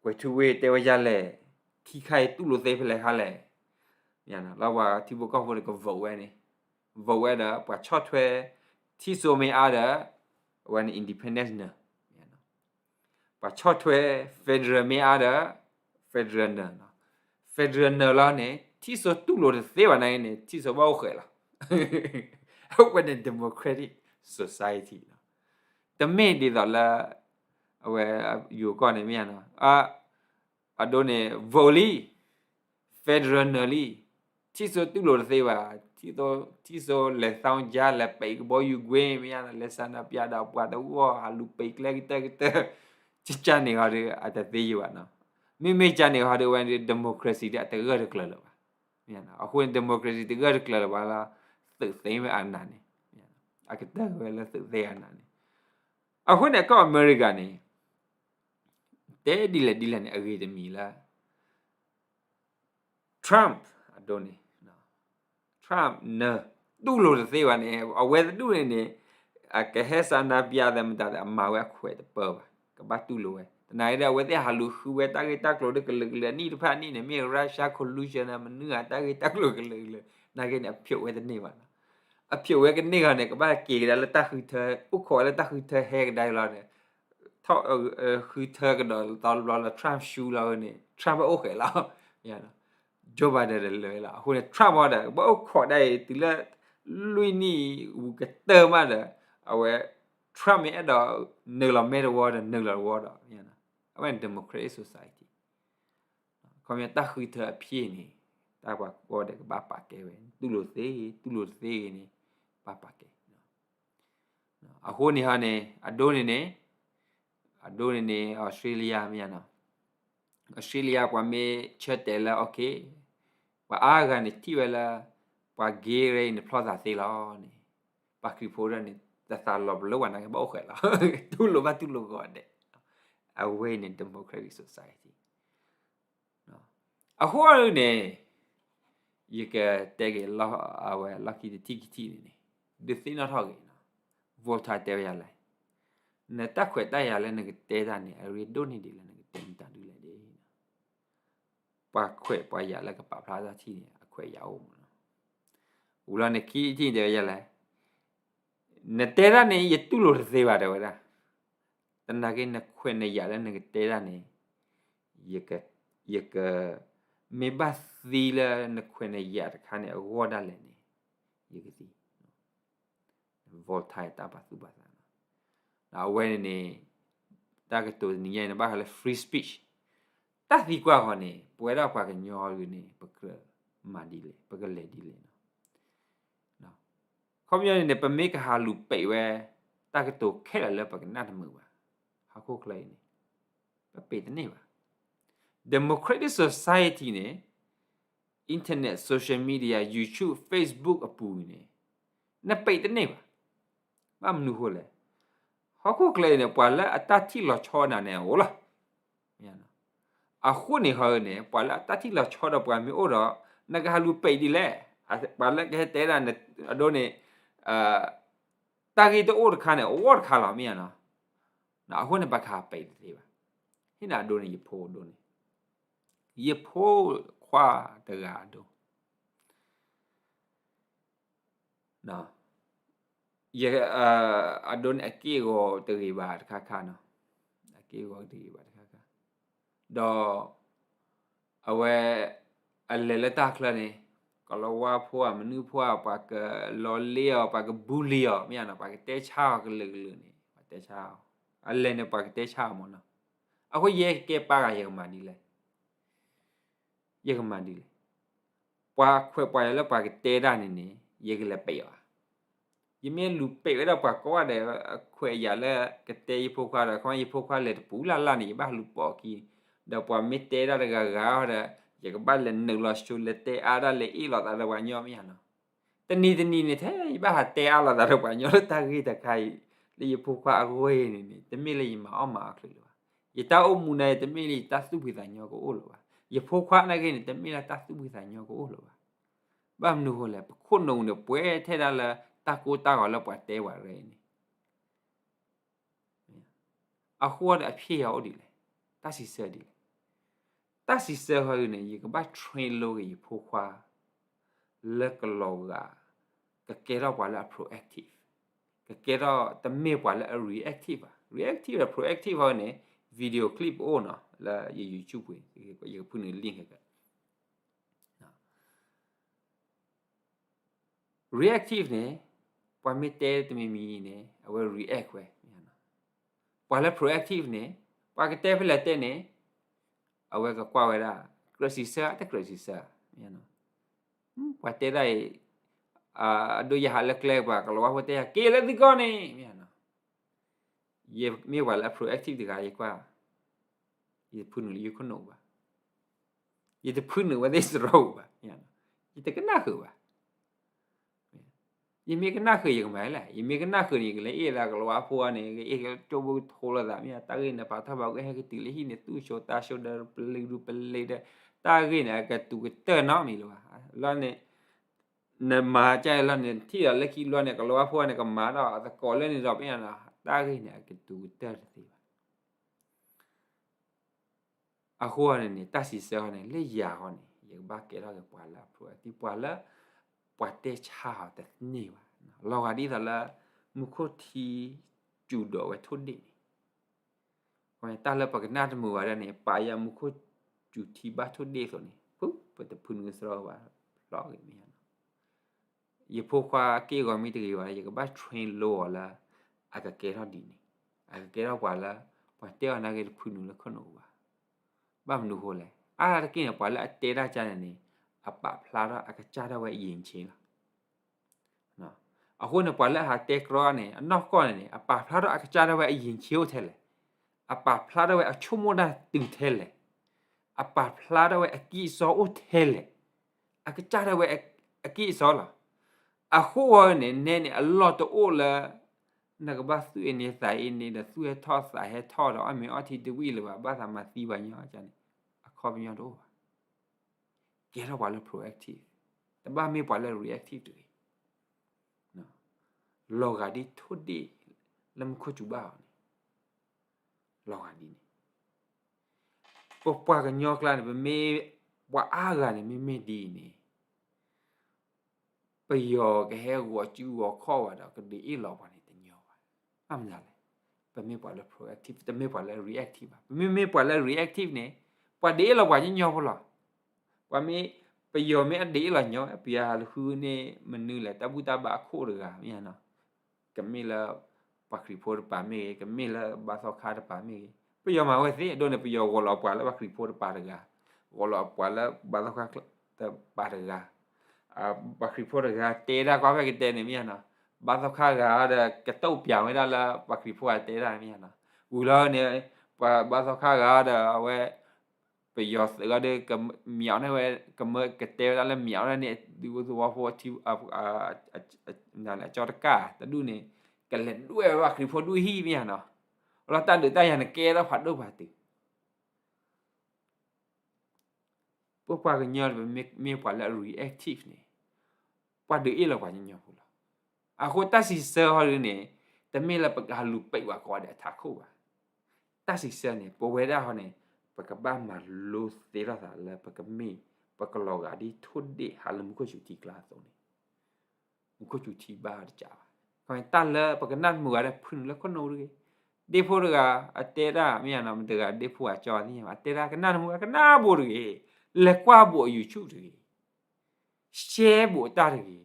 ကွဲးထူဝ့တဲဝဲယါလဲၣ် ခံခါအံၤတူၢ်လိာ်သ့ဖဲလဲၣ်ခါလဲၣ် မ့ၢ်ယါနီၤ လၢပှၤထံဖိကီၢ်ဖိန့ၣ် က vote ဝဲန့ၣ် vote ဝဲဒီး ပှၤဆီၣ်ထွဲ ထံၣ်စိမ့ၢ်အါဒီး အဝဲန့ၣ် independence န့ၣ် ပှၤဆီၣ်ထွဲ federal မ့ၢ်အါဒီး federal န့ၣ် federal န့ၣ်လီၤန့ၣ် ထံၣ်စိတူၢ်လိာ်တသ့ဘၣ်နာ်က့န့ၣ် ထံၣ်စိဘၣ်အိၣ်ဃဲးလီၤ အဝဲန့ၣ် democratic society လီၤ တမ့ၢ်ဒ်သိးလၢ အဝဲ ယိၤကီၢ်န့ၣ်မ့ၢ်ယါနီၤ အဒိန့ၣ် vote လံ federal န့ၣ်လံ ထံၣ်စိတူၢ်လိာ်တသ့ဘၣ် ထံၣ်စိလဲၤသောင်းကျန်း လဲၤပံးကဘီယူၤကွင်း မ့ၢ်ယါနီၤ လဲၤဆန္ဒပြဒီးပှၤတဂီၢ် ဟးလူၤပံးကျဲကတၢၢ်ကတၢၢ် ကကန့ၣ်ဃီဒီး အတသ့ယံၤဘၣ်နီၤ မ့မ့ၢ်ကန့ၣ်ဃီဒီး အဝဲန့ၣ် democracy ဒီးအတဂၢၢ်တကျၢၤလၢၤဘၣ် အဃိန့ၣ် democracy တဂၢၢ်တကျၢၤလၢၤဘၣ်လၢ သုးသ့မ့ၢ်အနၤန့ၣ် အကတၢၢ်ဝဲလၢသုးသ့အနၤန့ၣ် အဃိန့ၣ် ကီၢ်အမဲရကၤန့ၣ် တဲဒ်လဲၣ်ဒ်လဲၣ်န့ၣ် အဂ့ၤတမံၤလၢ Trump အဒိန့ၣ် Trump န့ၣ် တူၢ်လိာ်တသ့ဘၣ်န့ၣ် အဝဲတဒူၣ်န့ၣ်န့ၣ် အကဟဲစးနၤပျးသဲမတၤသဲ အမၤဝဲအခွဲးတပၢၢ်ဘၣ်, ကဘၣ်တူၢ်လိာ်ဝဲ, သနာ်က့ဒီး အဝဲသ့ၣ်ဟးလူၤဃုဝဲတၢ်ဂ့ၢ်တၢ်ကျိၤဒီးကလုာ်ကလုာ်အနံၣ်တဖၣ်အနံၣ်န့ၣ် မ့ၢ် Russia collusion န့ၣ် မနုၤဧါတၢ်ဂ့ၢ်တၢ်ကျိၤကလုာ်ကလုာ်, သနာ်က့န့ၣ် အဖျိးဝဲတန့ၢ်ဘၣ်နီၤ, အဖျိးဝဲကန့ၢ်ဂီၤန့ၣ် ကဘၣ်က့ၤကဒါလၢတၢ်ဃုထၢ အိၣ်ခိးဝဲလၢတၢ်ဃုထၢဟဲကဒါလီၤန့ၣ် ထီၣ် ဃုထၢကဒီးတဘျီလၢ Trump ရှုံးလီၤန့ၣ် Trump ဘၣ်အိၣ်ဃဲးလီၤ, Joe Biden ဒီးလၢာ်လီၤ, အဃိန့ၣ် Trump ဒီး ကဘၣ်အိၣ်ခိးဒၣ်အံၤ တုၤလၢ လွံၢ်နံၣ်အူကတၢၢ်မးဒီး အဝဲ Trump မ့ၢ်အဲၣ်ဒိး နုာ်လီၤမဲတဝီဒီးနုာ်လီၤတဝီဒီး, အဝဲန့ၣ် democratic society ခီပညီတၢ်ဃုထၢအဖျိးန့ၣ် တၢ်ပှၤကိးဂၤဒဲးကဘၣ်ပာ်ကဲဝဲ, တူၢ်လိာ်သ့ တူၢ်လိာ်တသ့ဂ့ၤန့ၣ် ဘၣ်ပာ်ကဲ, အဃိန့ၣ်ဟီန့ၣ် အဒိန့ၣ်န့ၣ်, အဒိန့ၣ်န့ၣ် Australia မ့ၢ်နီၤ, Australia ပှၤမ့ၢ်ဆၢတဲာ်လၢ okay ပှၤအါဂၤန့ၣ်ထံၣ်ဝဲလၢ ပှၤ gay ရ့န့ၣ် ဖျီသးသ့လီၤန့ၣ်, ပှၤခရံာ်ဖိဒၣ်န့ၣ် တသးလီၤပလိာ်ဝဲနာ်က့ ဘၣ်အိၣ်ဃဲးလီၤ, တူၢ်လိာ်ဘၣ်တူၢ်လိာ်ဂီၤဒဲး, အဝဲအံၤန့ၣ် democratic society အဃိန့ၣ် ယကတဲက့ၤအဝဲလီၢ်ခံတထံၣ်ခံထံၣ်န့ၣ်န့ၣ်, ဒုးသ့ၣ်နီၣ်ထီၣ်ဂ့ၤနီၤ, Voltaire တဲဝဲယၤလဲၣ်, နတၢ်ခွဲးတၢ်ယာ်လၢနကတဲတၢ်န့ၣ် အရ့ဒိၣ်န့ၢ်ဒံးလၢနကတဲမတၤဒုလဲၣ်ဒ်, ပှၤခွဲးပှၤယာ်လၢကပာ်ဖျါထီၣ်ထံၣ်န့ၣ် အခွဲးယာ်အိၣ်မးနီၤ, ဝံၤလီၤန့ၣ်ခံထံၣ်တဲဝဲယၤလဲၣ်, နတဲတၢ်န့ၣ် ယတူၢ်လိာ်တသ့ဘၣ်တဲဝဲဒၣ်, သနာ်က့နခွဲးနယာ်လၢနကတဲတၢ်န့ၣ်, ယက, မ့ၢ်ဘၣ်သံလၢနခွဲးနယာ်တခါန့ၣ် အဂီၢ်ဒၣ်လဲာ်န့ၣ်, ယကသံ, Voltaire တၢ်ပာ်သူၣ်ပာ်သးနီၤ, အဝဲန့ၣ်န့ၣ်, တၢ်ကတိၤတနံၤညါအံၤန့ၣ် ဘၣ်ဃးလၢ free speech, တၢ်သံကွၢ်ဃီန့ၣ် ပဝဲဒၣ်ပှၤကညီအံၤန့ၣ် ပကြၢးမၤဒ်လဲၣ် ပကလဲၤဒ်လဲၣ်နီၤ ခီပညီန့ၣ်န့ၣ် ပမ့ၢ်ကဟးလူၤပံးဝဲ တၢ်ကတိၤခဲလၢာ်လၢပကနၣ်တမုာ်ဘၣ်, ဟီၣ်ခိၣ်ချၢအံၤန့ၣ်, ပပံးတန့ၢ်ဘၣ်. Democratic society န့ၣ် internet, social media, YouTube, Facebook အပူၤန့ၣ် နပံးတန့ၢ်ဘၣ်. ဘၣ်မနုၤဃိလဲၣ်, ဟီၣ်ခိၣ်ချၢအံၤန့ၣ် ပှၤလၢအတၢ်ထံၣ်လီၤဆီနၤန့ၣ်အိၣ်လီၤ. အဃိန့ၣ်ဟီန့ၣ် ပှၤလၢအတၢ်ထံၣ်လီၤဆီဒီးပှၤမ့ၢ်အိၣ်ဒီး နကဟးလူၤပံးဒ်လဲၣ်. ပှၤလၢကဟဲတဲဒၣ် အဒိန့ၣ် တၢ်ဂ့ၢ်တအိၣ်တခါန့ၣ် အဝီတခါလီၤ မ့ၢ်ဧါနီၤ. အဃိန့ၣ် ပှၤကဟးပံးတသ့ဘၣ်. ဟ့ၣ်နၤအဒိန့ၣ် ယဖိအဒိန့ၣ်, ယဖိခွါတဂၤအဒိ ယ အဒိန့ၣ် အက့ၢ်အဂီၤတဂ့ၤဘၣ်တခါခါနီၤ, အက့ၢ်အဂီၤတဂ့ၤဘၣ်တခါခါ, ဒီး အဝဲ အလဲၤလၢတၢ်ချၢန့ၣ် ကိၤလၤဝါဖိဧါ မနုၤဖိဧါ ပှၤကလီလ့အီၤ ပှၤက bully အီၤ မ့ၢ်ဧါနီၤ, ပှၤကတဲဆါအီၤကလုာ်ကလုာ်န့ၣ် ပှၤတဲဆါအီၤ, အလဲၤန့ၣ် ပှၤကတဲဆါအီၤမ့ၢ်နီၤ. အဃိယဲကဲပၢ်ဂၤ ယကမၤဒ်လဲၣ် ယကမၤဒ်လဲၣ်. ပှၤခွဲးပှၤယာ်လၢပှၤကတဲတၢ်န့ၣ်န့ၣ် ယကလဲၤပံးအီၤဧါ. ယမ့ၢ်လူၤပံးဝဲဒၣ်ပှၤကိးဂၤဒဲး အခွဲးအယာ်လၢကတဲယဖိခွါဒီး ခီမ့ၢ်ယဖိခွါလဲၤတပူၤလၢ်လၢ်န့ၣ် ယဘၣ်လူၤပိာ်အခံ, ဒီးပှၤမ့ၢ်တဲဒၣ်တဂၤဂၤဒီး ယကဘၣ်လဲၤနုာ်လီၤဆိ လဲၤတဲအါဒၣ် လဲၤအ့ၣ်လိာ်သးဒီးပှၤညီ မ့ၢ်ဧါနီၤ. တနံၤတနံၤန့ၣ် ထဲယဘၣ်ဟးတဲအါလိာ်သးဒီးပှၤညီလၢ တၢ်ဂ့ၢ်တခါအံၤ လၢယဖိခွါအဂီၢ်အံၤန့ၣ်န့ၣ် တမ့ၢ်လၢယမၤအီၣ်မၤအီချုးလၢၤဘၣ်. ယတၢ်အိၣ်မူန့ၣ် တမ့ၢ်လၢယတၢ်သူၣ်ဖှံသးညီကအိၣ်လၢၤဘၣ်. ယဖိခွါနာ်က့န့ၣ် တမ့ၢ်လၢတၢ်သူၣ်ဖှံသးညီကအိၣ်လၢၤဘၣ်. ဘၣ်မနုၤဃိလဲၣ်, ပခိၣ်နူာ်န့ၣ် ပှဲၤထဲဒၣ်လၢတၢ်ကိၢ်တၢ်ဂီၤလၢပှၤတဲပှၤရဲန့ၣ် အဃိဒီးအဖျ့ၣ်ယၤအိၣ်ဒ်လဲၣ်, တၢ်စံးဆၢဒ်လဲၣ်. တၢ်စံးဆၢဃီန့ၣ် ယကဘၣ် train လိက့ၤယဖိခွါ လၢကလီၤဂာ် ကကဲထီၣ်ပှၤလၢအ proactive, ကကဲထီၣ်တမ့ၢ်ပှၤလၢအ reactive ဘၣ်. Reactive ဒီး proactive ဃီန့ၣ် video clip အိၣ်နီၤ လၢယ YouTube ပူၤ ယကဖုနုာ် link က reactive န့ၣ် ပှၤမ့ၢ်တဲတမံၤမံၤန့ၣ် အဝဲ react ဝဲ. ပှၤလၢ proactive န့ၣ် ပှၤကတဲဖဲလဲၣ်တဲန့ၣ် အဝဲကကွၢ်ဝဲဒၣ် ကြၢးစံးဆၢ တကြၢးစံးဆၢ ပှၤတဲဒၣ်အံၤ အဒိယဟးလၢကျဲ ပှၤကလီၤဝါဖိတဲယၤ က့ၤလၢသုကီၢ်န့ၣ် မ့ၢ်ဧါနီၤ. ယမ့ၢ်ပှၤလၢအ proactive တဂၤ ယကွၢ် ယတဖုနုာ်လၢယခိၣ်နူာ်ဘၣ်, ယတဖုနုာ်ဝဲသ့ၣ်စရီပူၤဘၣ်, ယတကနၣ်ဃုာ်ဘၣ်. ယမ့ၢ်ကနၣ်ဃုာ် ယကမၤလဲၣ်, ယမ့ၢ်ကနၣ်ဃုာ်န့ၣ် ယကလဲၤအ့ၣ်လၢကလီၤဝါဖိန့ၣ် ကအဲၣ်ကၠိဖိကထိလိာ်သး မ့ၢ်တၢ်ဂ့ၢ်န့ၣ် ပာ်ထီၣ်ဘၣ် ကဟဲကတုၤလၢဟံၣ်န့ၣ် သူၣ်ဆိးသးဆိးဒီး ပလံၤဒူပလံၤဒီး တၢ်ဂ့ၢ်န့ၣ် အကတူၤကတၢၢ်နီတမံၤလၢၤဘၣ်. လီၤန့ၣ် နမၤကၢ်အလီၢ်န့ၣ် ထံၣ်ဒီးလၢခံဘျီန့ၣ် ကလီဝါဖိန့ၣ် ကမၤဒီးသကိးလၢန့ၣ်ဒီး ပယီၤနီၤ တၢ်ဂ့ၢ်န့ၣ် အကတုၤကတၢၢ်တသ့ဘၣ်. အဃိန့ၣ်န့ၣ် တၢ်စံးဆၢဃီန့ၣ် လၢယၤဃီန့ၣ် ယကဘၣ်ကဲထီၣ်က့ၤပှၤလၢအ proactive ပှၤလၢ ပှၤတဲဆါအီၤတန့ၢ်ဘၣ်. လီၤဂာ်ဒ်သိးလၢ မူခိၣ်ထံစူၤဒီးဝဲထိၣ်ဒ့ၣ်န့ၣ် တၢ်လၢပကနၣ်တမုာ်ဘၣ်ဒၣ်န့ၣ် ပာ်ယၤမူခိၣ်စူၤထံဘၣ်ထိၣ်ဒ့ၣ်အသိးန့ၣ် ပတဖုနုာ်စရီဘၣ် ဖျီဂ့ၤမ့ၢ်နီၤ. ယဖိခွါက့ၢ်ဂီၤမ့ၢ်တဂ့ၤဘၣ် ယကဘၣ် train လိအီၤလၢ အကကဲထီၣ်ဒ်န့ၣ်, အကကဲထီၣ်ပှၤလၢ ပှၤတဲအီၤနာ်က့တဖုနုာ်လၢခိၣ်နူာ်ဘၣ်. ဘၣ်မနုၤအဃိလဲၣ်, အါတက့ၢ်န့ၣ် ပှၤလၢအတဲတၢ်ကါန့ၣ်န့ၣ် အပာ်ဖျါထီၣ်အကစၢ်ဒၣ်ဝဲအယံၤဆ့လီၤ. အဃိန့ၣ် ပှၤလၢအဟးတဲကြီန့ၣ် အနီၢ်ကီၢ်န့ၣ်န့ၣ် အပာ်ဖျါထီၣ်အကစၢ်ဒၣ်ဝဲအယံၤဆ့အိၣ်ထဲလဲၣ်, အပာ်ဖျါထီၣ်ဝဲအဆိကမိၣ်တၢ်တုၤထဲလဲၣ်, အပာ်ဖျါထီၣ်ဝဲအကံၢ်အစီအိၣ်ထဲလဲၣ်, အကစၢ်ဒၣ်ဝဲအကံၢ်အစီလီၤ. အဃိဝဲန့ၣ် နဲန့ၣ် အလီၢ်တအိၣ်လၢ နကဘၣ်သူၣ်အ့န့သးအ့န့ဒီး သူၣ်ဟဲထီၣ်သးဟဲထီၣ်ဒီး အမ့ၢ်အီထံတဝံၣ်လၢၤဘၣ် ဘၣ်သးမၤသံပှၤညီကန့ၣ် အခီပညီတအိၣ်ဘၣ်. ကဲထီၣ်ပှၤလၢ proactive, တဘၣ်မ့ၢ်ပှၤလၢ reactive တဂ့ၤ. လီၤဂာ်ဒ်ထိၣ်ဒ့ၣ် လၢမူခိၣ်စူၤဘၣ်အီၤန့ၣ် လီၤဂာ်ဒ်န့ၣ်. ပပှၤကညီကျါန့ၣ် ပမ့ၢ် ပှၤအါဂၤန့ၣ် မ့မ့ၢ်ဒ်အံၤန့ၣ် ပယီၤကဟဲဂီၤစုဂီၤခီၣ်ဝဲဒီး ကဒုးအ့ၣ်လီၤပှၤန့ၣ်တညီဘၣ်. ဘၣ်မနုၤလဲၣ်, ပမ့ၢ်ပှၤလၢ proactive, တမ့ၢ်ပှၤလၢ reactive ဘၣ်. ပမ့မ့ၢ်ပှၤလၢ reactive န့ၣ် ပှၤဒုးအ့ၣ်လီၤပှၤညီညီဖိလီၤ. ပှၤမ့ၢ် ပယီၤမ့ၢ်အဒုးအ့ၣ်လီၤညီ ပယီၤဟးလူၤဃုန့ၢ်မနုၤလဲၣ် တၢ်ဘူၣ်တၢ်ဘါအခိၣ်တဂၤမ့ၢ်နီၤ ကမ့ၢ်လၢ ပှၤခရံာ်ဖိတပၤမ့ၢ်ဂ့ၤ, ကမ့ၢ်လၢဘါသီခါတပၤမ့ၢ်ဂ့ၤ, ပယီၤမၤဝဲသ့ အဒိန့ၣ် ပယီၤဂီၤလီၤပှၤလၢပှၤခရံာ်ဖိတပၤတဂၤ, ဂီၤလီၤပှၤလၢဘါသီခါတပၤတဂၤ, ပှၤခရံာ်ဖိတဂၤတဲဒၣ်ကွၢ်ဖဲကတဲန့ၣ်မ့ၢ်နီၤ, ဘါသီခါဂၤဒီး ကတိၢ်ပၠးဝဲဒၣ်လၢပှၤခရံာ်ဖိဂၤတဲဒၣ်မ့ၢ်နီၤ, ဝံၤလီၤန့ၣ် ပှၤဘါသီခါဂၤဒီးအဝဲ ပယီၤသုးဂၤဒီး ကမၠးန့ၢ်ဝဲ ကမၢကတဲဝဲဒၣ်လၢမၠးန့ၢ် ဒုးသဝီဖိ အကၠီတကၢ်တဒူၣ်န့ၣ် ကလဲၤဒွဲၣ်ဝဲပှၤခရံာ်ဖိဒူၣ်ဟံၣ်မ့ၢ်နီၤ, လီၤတၢ်ဒုးတၢ်ယၤန့ၣ်ကဲထီၣ်ဖးဒိၣ်ဖးတုၤ ပပှၤကညီမ့ၢ်ပှၤလၢအ reactive န့ၣ် ပှၤဒုးအ့ၣ်လီၤပှၤညီညီဖိလီၤ. အဃိတၢ်စံးဆၢဟီဒ်န့ၣ် တမ့ၢ်လၢပကဟးလူၤပံးပှၤကိးဂၤဒဲးအထးခိၣ်ဘၣ်. တၢ်စံးဆၢန့ၣ် ပဝဲဒၣ်ဟီန့ၣ် ပကဘၣ်မၤလိသ့ထီၣ်သးလၢပကမ့ၢ် ပကလီၤဂာ်ဒ်ထိၣ်ဒ့ၣ်ဟးလၢမူခိၣ်စူၤထံကျါအသိးန့ၣ် မူခိၣ်စူၤထံဘၣ်တကးဘၣ်. တၢ်လၢပကနၣ်တမုာ်ဂၤဒီးဖုနုာ်လၢခိၣ်နူာ်တဂ့ၤ. ဒ့ဖိတဂၤ အတဲဒၣ်မ့ၢ်နီၤ မတဂၤဒ့ဖိအကၠီသ့ၣ်ညါဘၣ် အတဲဒၣ်ကနၣ်တမုာ် ကနၣ်ဘိးတဂ့ၤ. လဲၤကွၢ်ဘိးအ YouTube တဂ့ၤ. share ဘိးတၢ်တဂ့ၤ.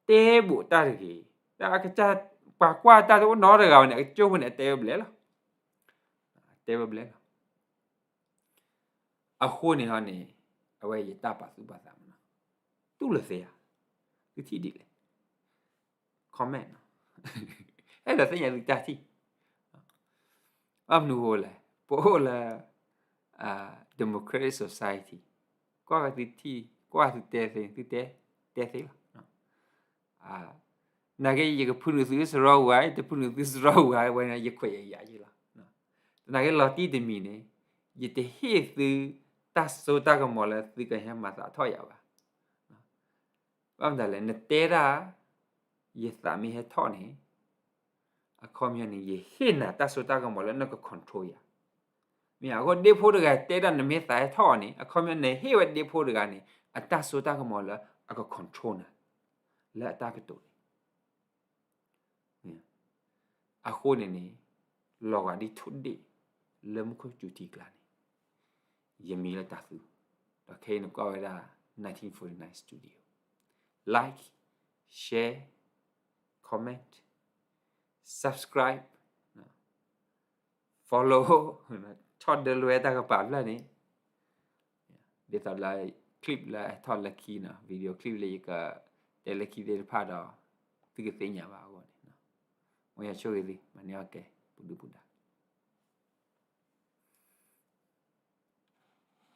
တဲဘိးတၢ်တဂ့ၤ. တၢ်အကစၢ် ပှၤကွၢ်တၢ်တအိၣ်နီတဂၤဝဲန့ၣ် အကၠိဖိန့ၣ် အတဲဝဲဘျဲၣ်လီၤ. တဲဝဲဘျဲၣ်လီၤ. အဃိန့ၣ်ဟီန့ၣ် အဝဲယတၢ်ပာ်သူၣ်ပာ်သးမနီၤ. တူၢ်လိာ်သ့ဧါ. သုထံၣ်ဒ်လဲၣ်. comment နီၤ. အဲၣ်ဒိးသ့ၣ်ညါသုတၢ်ထံၣ်. ဘၣ်မနုၤဃိလဲၣ် ပအိၣ်လၢ democratic society ကွၢ်ဝဲသုထံၣ် ကွၢ်သုတဲသ့ သုတဲ တဲသ့လီၤ. နာ်က့ ယကဖုနုာ်သုစရီဝဲ တဖုနုာ်သုစရီဝဲ ဝဲန့ၣ် ယခွဲးယယာ်ယ့လီၤ. နာ်က့ လီၤတံၢ်တမံၤန့ၣ် ယတဟ့ၣ်သု တၢ်စိတၢ်ကမီၤလၢသုကဟဲမၤသးထီၣ်ယၤဘၣ်. ဘၣ်မတၤလဲၣ် နတဲဒၣ် ယသးမ့ၢ်ဟဲထီၣ်န့ၣ် အခီပညီန့ၣ် ယဟ့ၣ်နၤတၢ်စိတၢ်ကမီၤလၢနက control ယၤ. မ့ၢ်အဃိ ဒ့ဖိတဂၤတဲဒၣ်နမ့ၢ်သးဟဲထီၣ်အီၤန့ၣ် အခီပညီနဟ့ၣ်ဝဲဒ့ဖိတဂၤန့ၣ် အတၢ်စိတၢ်ကမီၤလၢအက control နၤ လၢအတၢ်ကတိၤန့ၣ် အဃိန့ၣ်န့ၣ် လီၤဂာ်ဒ်ထိၣ်ဒ့ၣ် လၢမူခိၣ်စူၤထံကျါန့ၣ် ယမံၤလၢတၤသူ ဒီးခဲအံၤနကွၢ်ဝဲဒၣ် nineteen forty-nine Studio. Like, share, comment, subscribe, follow, ဆီၣ်ဒၢလွဲတၢ်ကပၤဖျၢၣ်န့ၣ် ဒ်သိးလၢ clip လၢအထီၣ်လၢခံနီၤ video clip လၢယကတဲလၢခံသ့ၣ်တဖၣ်ဒီး သုကသ့ၣ်ညါဘၣ်အဂီၢ်န့ၣ် မ်ယွၤဆိၣ်ဂ့ၤသု မၤန့ၢ်အီၣ်ကဲ ပူၤဒုၣ်ပူၤဒါ.